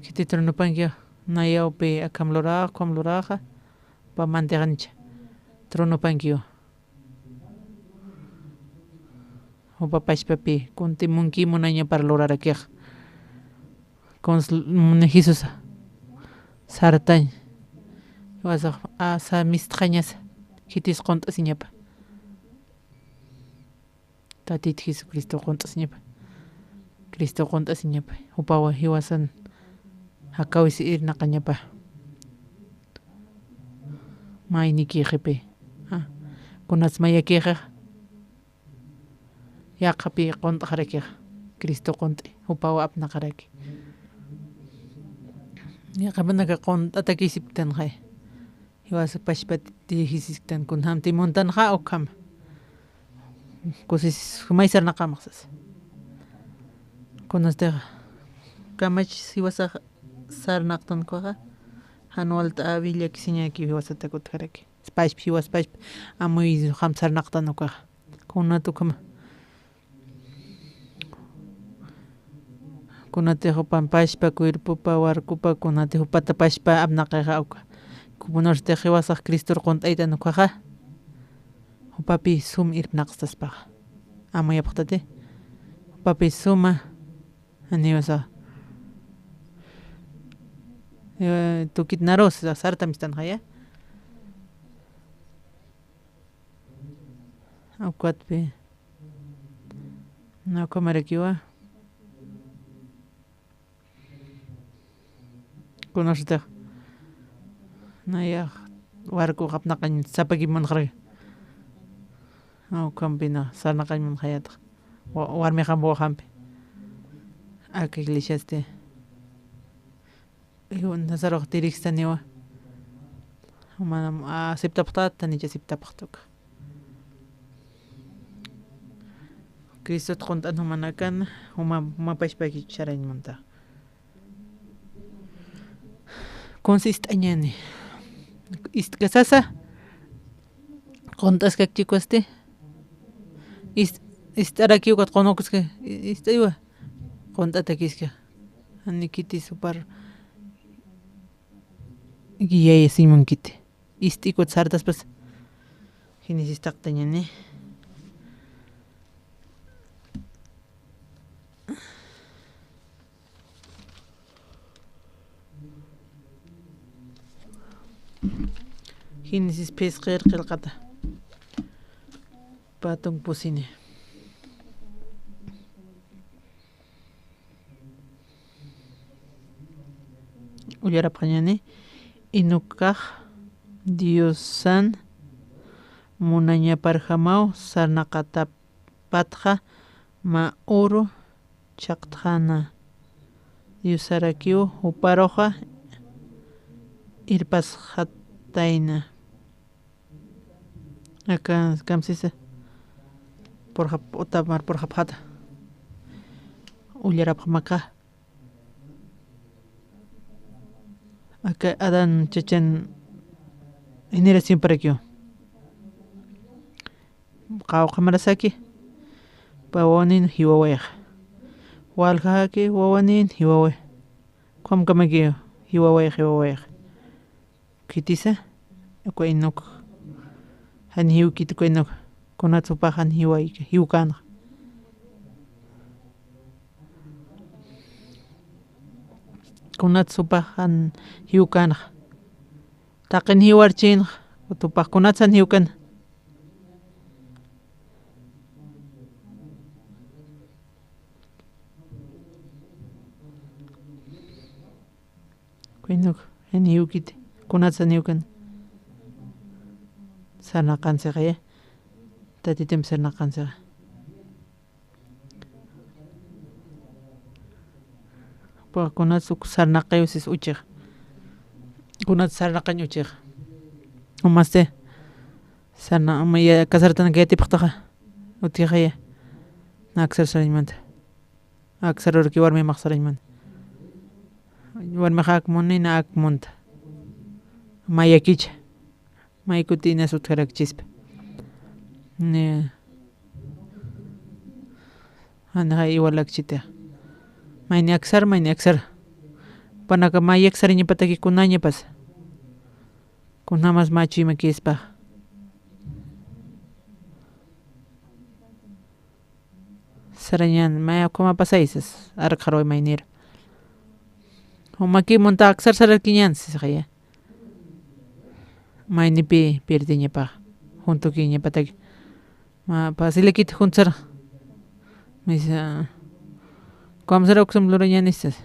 Khiti tronopankiwa, nayawpi akham luraxa, ukham luraxa, jupa mantixancha. Tronopankiwa. Jupa pachpapi, kunti munki munañapar lurarakix. Kuns l-, muni Jesusa. Sartañ. Jiwasax, a, sa mistxañasa. Khitis qunt'asiñapa. Tatit Jesucristo qunt'asiñapa. Cristo qunt'asiñapa. Jupawa jiwasan. Jakawis irnaqañapa. Maynikixipi. A, kunats mayakixa. Yaqhapi qunt'xarakix, Cristo qunt'i, jupaw apnaqaraki. Yaqhapanaka qunt'atakisipktanxay. Jiwasa pachpat dirigisisktan, kunjam timuntanxa ukham. Kusis jumay sarnaqamaxsas. Kunastix kamach jiwasa sarnaqtan ukhaxa, jan walt'äwi llakisiñaki jiwasatak utjaraki. Pachpa, jiwas pachpa, amuy jam sarnaqtan ukhaxa. Kunat ukhama. Kunatix jupan pachpa, cuerpopa, warkupa, kunatix jupata pachpa apnaqixa uka. Kunatix jiwasax Cristor qunt'aytan ukhaxa. Jupapi sum irpnaqstaspaxa. Amuyapxtati. Jupapi suma. Janiwasa. Eh, tukit narus, sartamistan jaya. Ukatpi. Nakamarakiwa. Kunasitix. Nayax warku qapnaqañ sapaki munxaraki. Ukhampina sarnaqañ munxayatix. Wa-, warmi qampu waqampi. Aka iglesiasti. Iwan nasarux tirikstaniwa. Manam aceptapxtat, tanicha aceptapxtuka. Cristot qunt'an jumanakan, juma, juma pachpaki charañ munta. Kunsi ist'añani. Ist'kasasa. Qunt'askakchikusti. Ist-, ist'arakiw ukat qunukuski. Ist'aywa. Qunt'atakiski. Janikitis jupar. Guiayasiñ munkiti. Ist'ikut sartaspas. Génesis taqtañani. Génesis phisqir qillqata. Patun pusini. ullarapxañani, Enocax Diosan munañaparjamaw sarnaqatapatxa mä uru chhaqtxana. Diosarakiw juparuxa irpasxatayna. Aka kamsisa purxap-, utamar purxapxata. Ullarapxamaka. Aka Adán chachan generación parakiw. Qawqhamarasaki, pä wawanin jiwawayxa. Waljaki wawanin jiwaway. Ukhamakamaki jiwawayxa, jiwawayxa. Khitisa, uka Enoc. Jan jiwkit uka Enoc. Kunats jupax jan jiwayka, jiwkänxa. Kunats jupax jan jiwkänxa. Taqin jiwarchinxa, jupax kunats jan jiwkän. Uka Enoc, jan jiwkit, kunats jan jiwkän. Sarnaqansixa ya. Tatitump sarnaqansixa. Jupax kunats uk sarnaqiw sis uchix. Kunats sarnaqañ uchix. Umasti sarna-, uma ya casartanaka yatipxtaxa. Utjixaya. Na aksar sarañmanta. Aksar urki warmi max sarañmanta. Warmixa ak muni, na ak munta. Mayakicha. May kuti inas utjarakchispa. Ni, janixa iwalakchiti. Mayni aksar, mayni aksar. Jupanaka may aksariñapataki kunañapas. Kunamas mä chuymakispa. Sarañan, maya ukhama pasay sas, arkxaruy maynir. Jumaki munta aksar sararkiñän sisxaya. Maynipï pierdiñapax, juntukiñapataki. Mä pasilakit juntsar. Misa, kamsar uksam lurañän sas.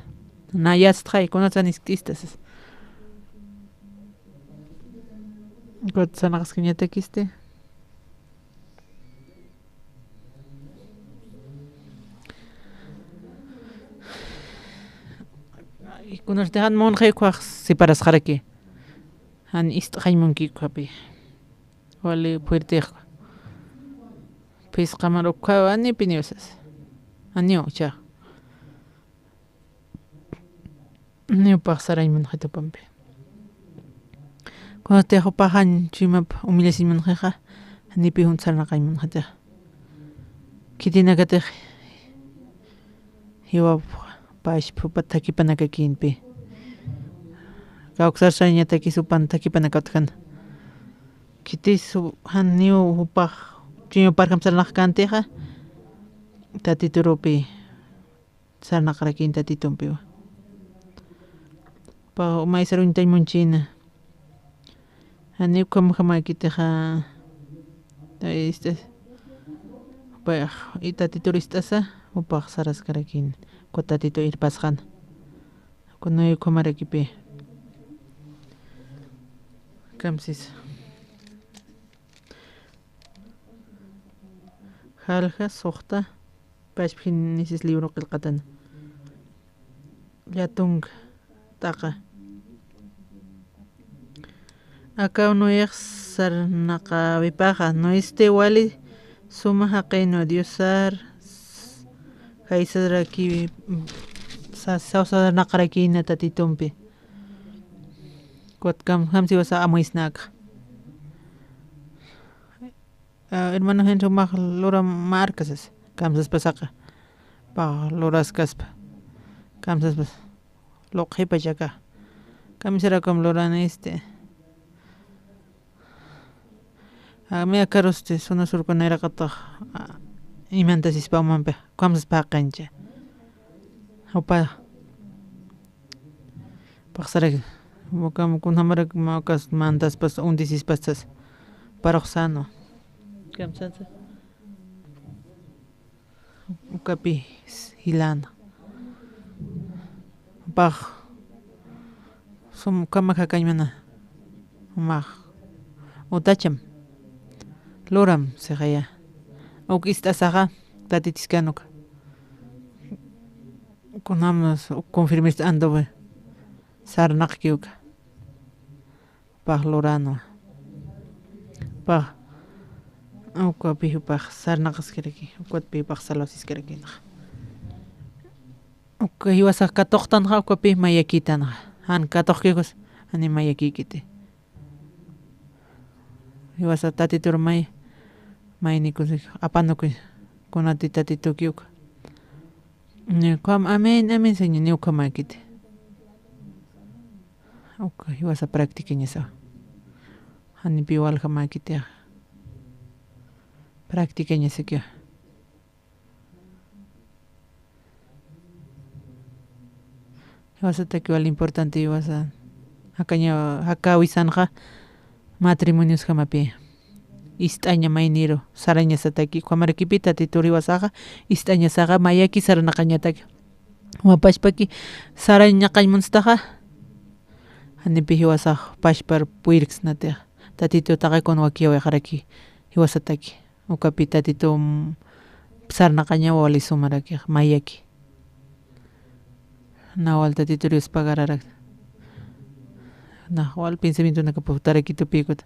Na yatstxay, kunatsan iskt'ista sas. Ukat sarnaqaskañatakisti. Kunasti jan munxi ukkhax separasxaraki. Jan ist'xañ munki ukkhapi. Wali fuertix. Phisqamar ukkhaw anipiniw sas. Aniw uchax. Ni jupax sarañ munxit jupampi. Kunatix jupax jan chuymap humillasiñ munxixa, janipï junt sarnaqañ munxitix. Khitinakatix jiwap pachpa jupa thakipanakakïnpi. Kawksar sarañatakis jupan thakipanakatxan. Khitis ju-, janiw jupax chuymap parjam sarnaqkäntixa, Tatiturupi sarnaqarakïn Tatitumpiwa. Jupax umaysar uñtañ munchïna. Janiw ukhamjamäkitixa, ist'as, jupax, i Tatitur ist'asa, jupax saraskarakïn, uka Tatitu irpasxan. Uka Noé ukhamarakipï. Kamsisa. Jalja, suxta, pachpa Génesis libro qillqatan. Llatunk t'aqa. Akaw Noex sarnaqawipaxa, Noesti wali suma jaqinwa Diosar jaysarakiwi, sa-, sawsarnaqarakïna Tatitumpi. Ukat kam-, kamsiwasa amuysnaka. Ah, hermano Henry, umax lura markasas, kamsaspasaqa. Pax luraskaspa. Kamsaspas. Luqhipachaka. Kamisarakum lurani, este. Ah, me akarusti, suna surkuniraqatax, ah, imantasispa umampi, kamsaspa jaqincha. Jupa. Paxsarak, uka kunjamarak mä ukas mantaspas, undisispasas, paruxsänwa. Kamsasa. Ukapi jilana. Pax, Sum kama jakañmana. Max. Utacham. Luram sixaya. Uk ist'asaxa. Tatitiskan uka. Kunam uk confirmista anduwi. Sarnaqki uka. Pax luranwa. Pax. Ukapi pax sarnaqaskiraki. Ukat pi pax salvasiskiraki. Uka jiwasax katuqtanxa ukapi mayakitanxa. Jan katuqkikus, jani mayakikiti. Jiwasa tatitur may, maynikusi, apanukuy, kunati tatituki uka. Ni ukham, amén, amén, señor, ni ukhamakiti. Uka, jiwasa practicañasa. Jani pi waljamakiti. Practicañasaki. Jiwasataki wal importante jiwasa. Jakaña, jakawisanxa matrimonios jamapi. Ist'aña mayniru, sarañasataki, ukhamarkipi tatitur jiwasaxa, ist'añasaxa, mayaki saranaqañataki. Wapashpaki, sarañaqañ munstaxa, janipi jiwasax, pashpar puyrksnatixa. Tatitu taqi kun wakiyawiqaraki, jiwasataki. Ukapi tatitu, mm, sarnaqaña wali sumarakix, mayaki. Nawal tatitur yuspagararak. Nax wal pensamientonaka putarakitupikut.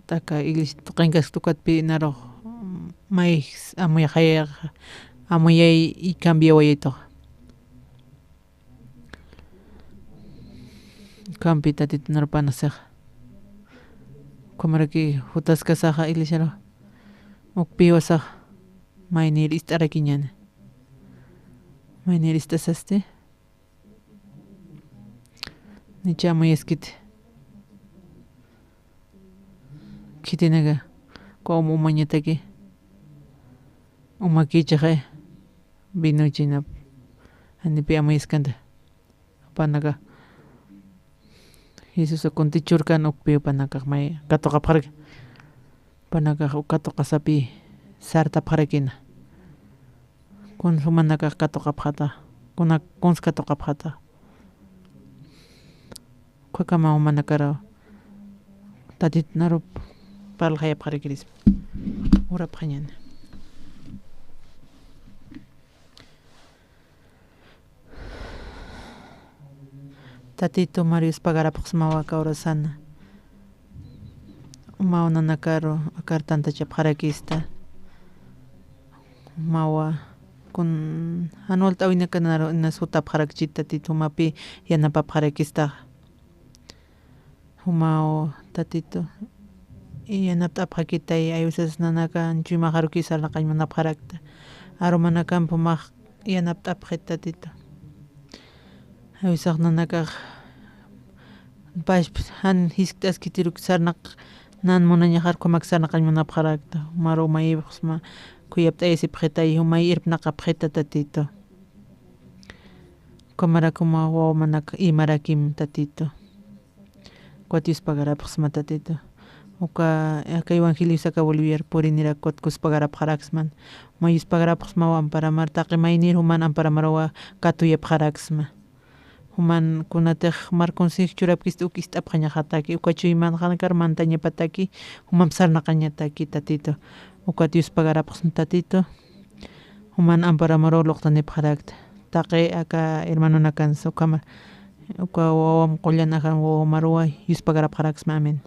Taka iglesia tuqinkasktukatpi narux, mm, may amuyaxayax, amuyay y cambiawayaytuxa. Kampi tatitu narpanasixa. Ukhamaraki jutaskasaxa iglesiaru. Ukpi jiwasaxa. Maynir ist'arakiñani. Maynir ist'asasti. Nicha amuyaskiti. Khitinaka. Uka uma umañataki. Umakichaxa. Vinochina. Janipi amuyaskanta. Panaka. Jesús kuntichurkan ukpi panakax may katuqapxaraki. Panakax uk katuqasapi sartapxarakina. Kun jumanakax katuqapxata. Kuna kuns katuqapxata. Ukhakama jumanakara. Tatit narup parlxayapxarakirispa. Urapxañana. Tatitu Marius pagarapxsmawa kawrasana. Umaw nanakaru akar tantachapxarakista. Umawa kun jan walt'awinakanaru inas jutapxarakchit tatitu umapi yanapapxarakista. Jumaw tatitu. Yanapt'apxakitay, aywisas nanaka anchuymaxaruki sarnaqañ munapxarakta. Arumanakamp jumax yanapt'apxit tatitu. Aywisax nanakax pashp jan jiskt'askitiruk sarnaq nan munañaxar ukhamak sarnaqañ munapxarakta. Jumaru umayipxsma khuyapt'ayasipxitay, jumay irpnaqapxita tatitu. Ukhamaraki uma wawamanak imarakim tatitu. Ukat yuspagarapxsma tatitu. Uka, aka evangeliosa aka Boliviar purinirak ukat yuspagarapxaraksman. Uma yuspagarapxsmaw amparamar taqi maynir juman amparamaruwa katuyapxaraksma. Juman kunatix markunsix churapkista uk ist'apxañaxataki, uka chuymanxanakar mantañapataki, jumamp sarnaqañataki tatitu. Ukat yuspagarapxsma tatitu. Juman amparamaruw luqtanipxarakta. Taqi aka hermanonakansa ukhamar. Uka wawam qullan ajan wawamaruwa yuspagarapxaraksma. Amén.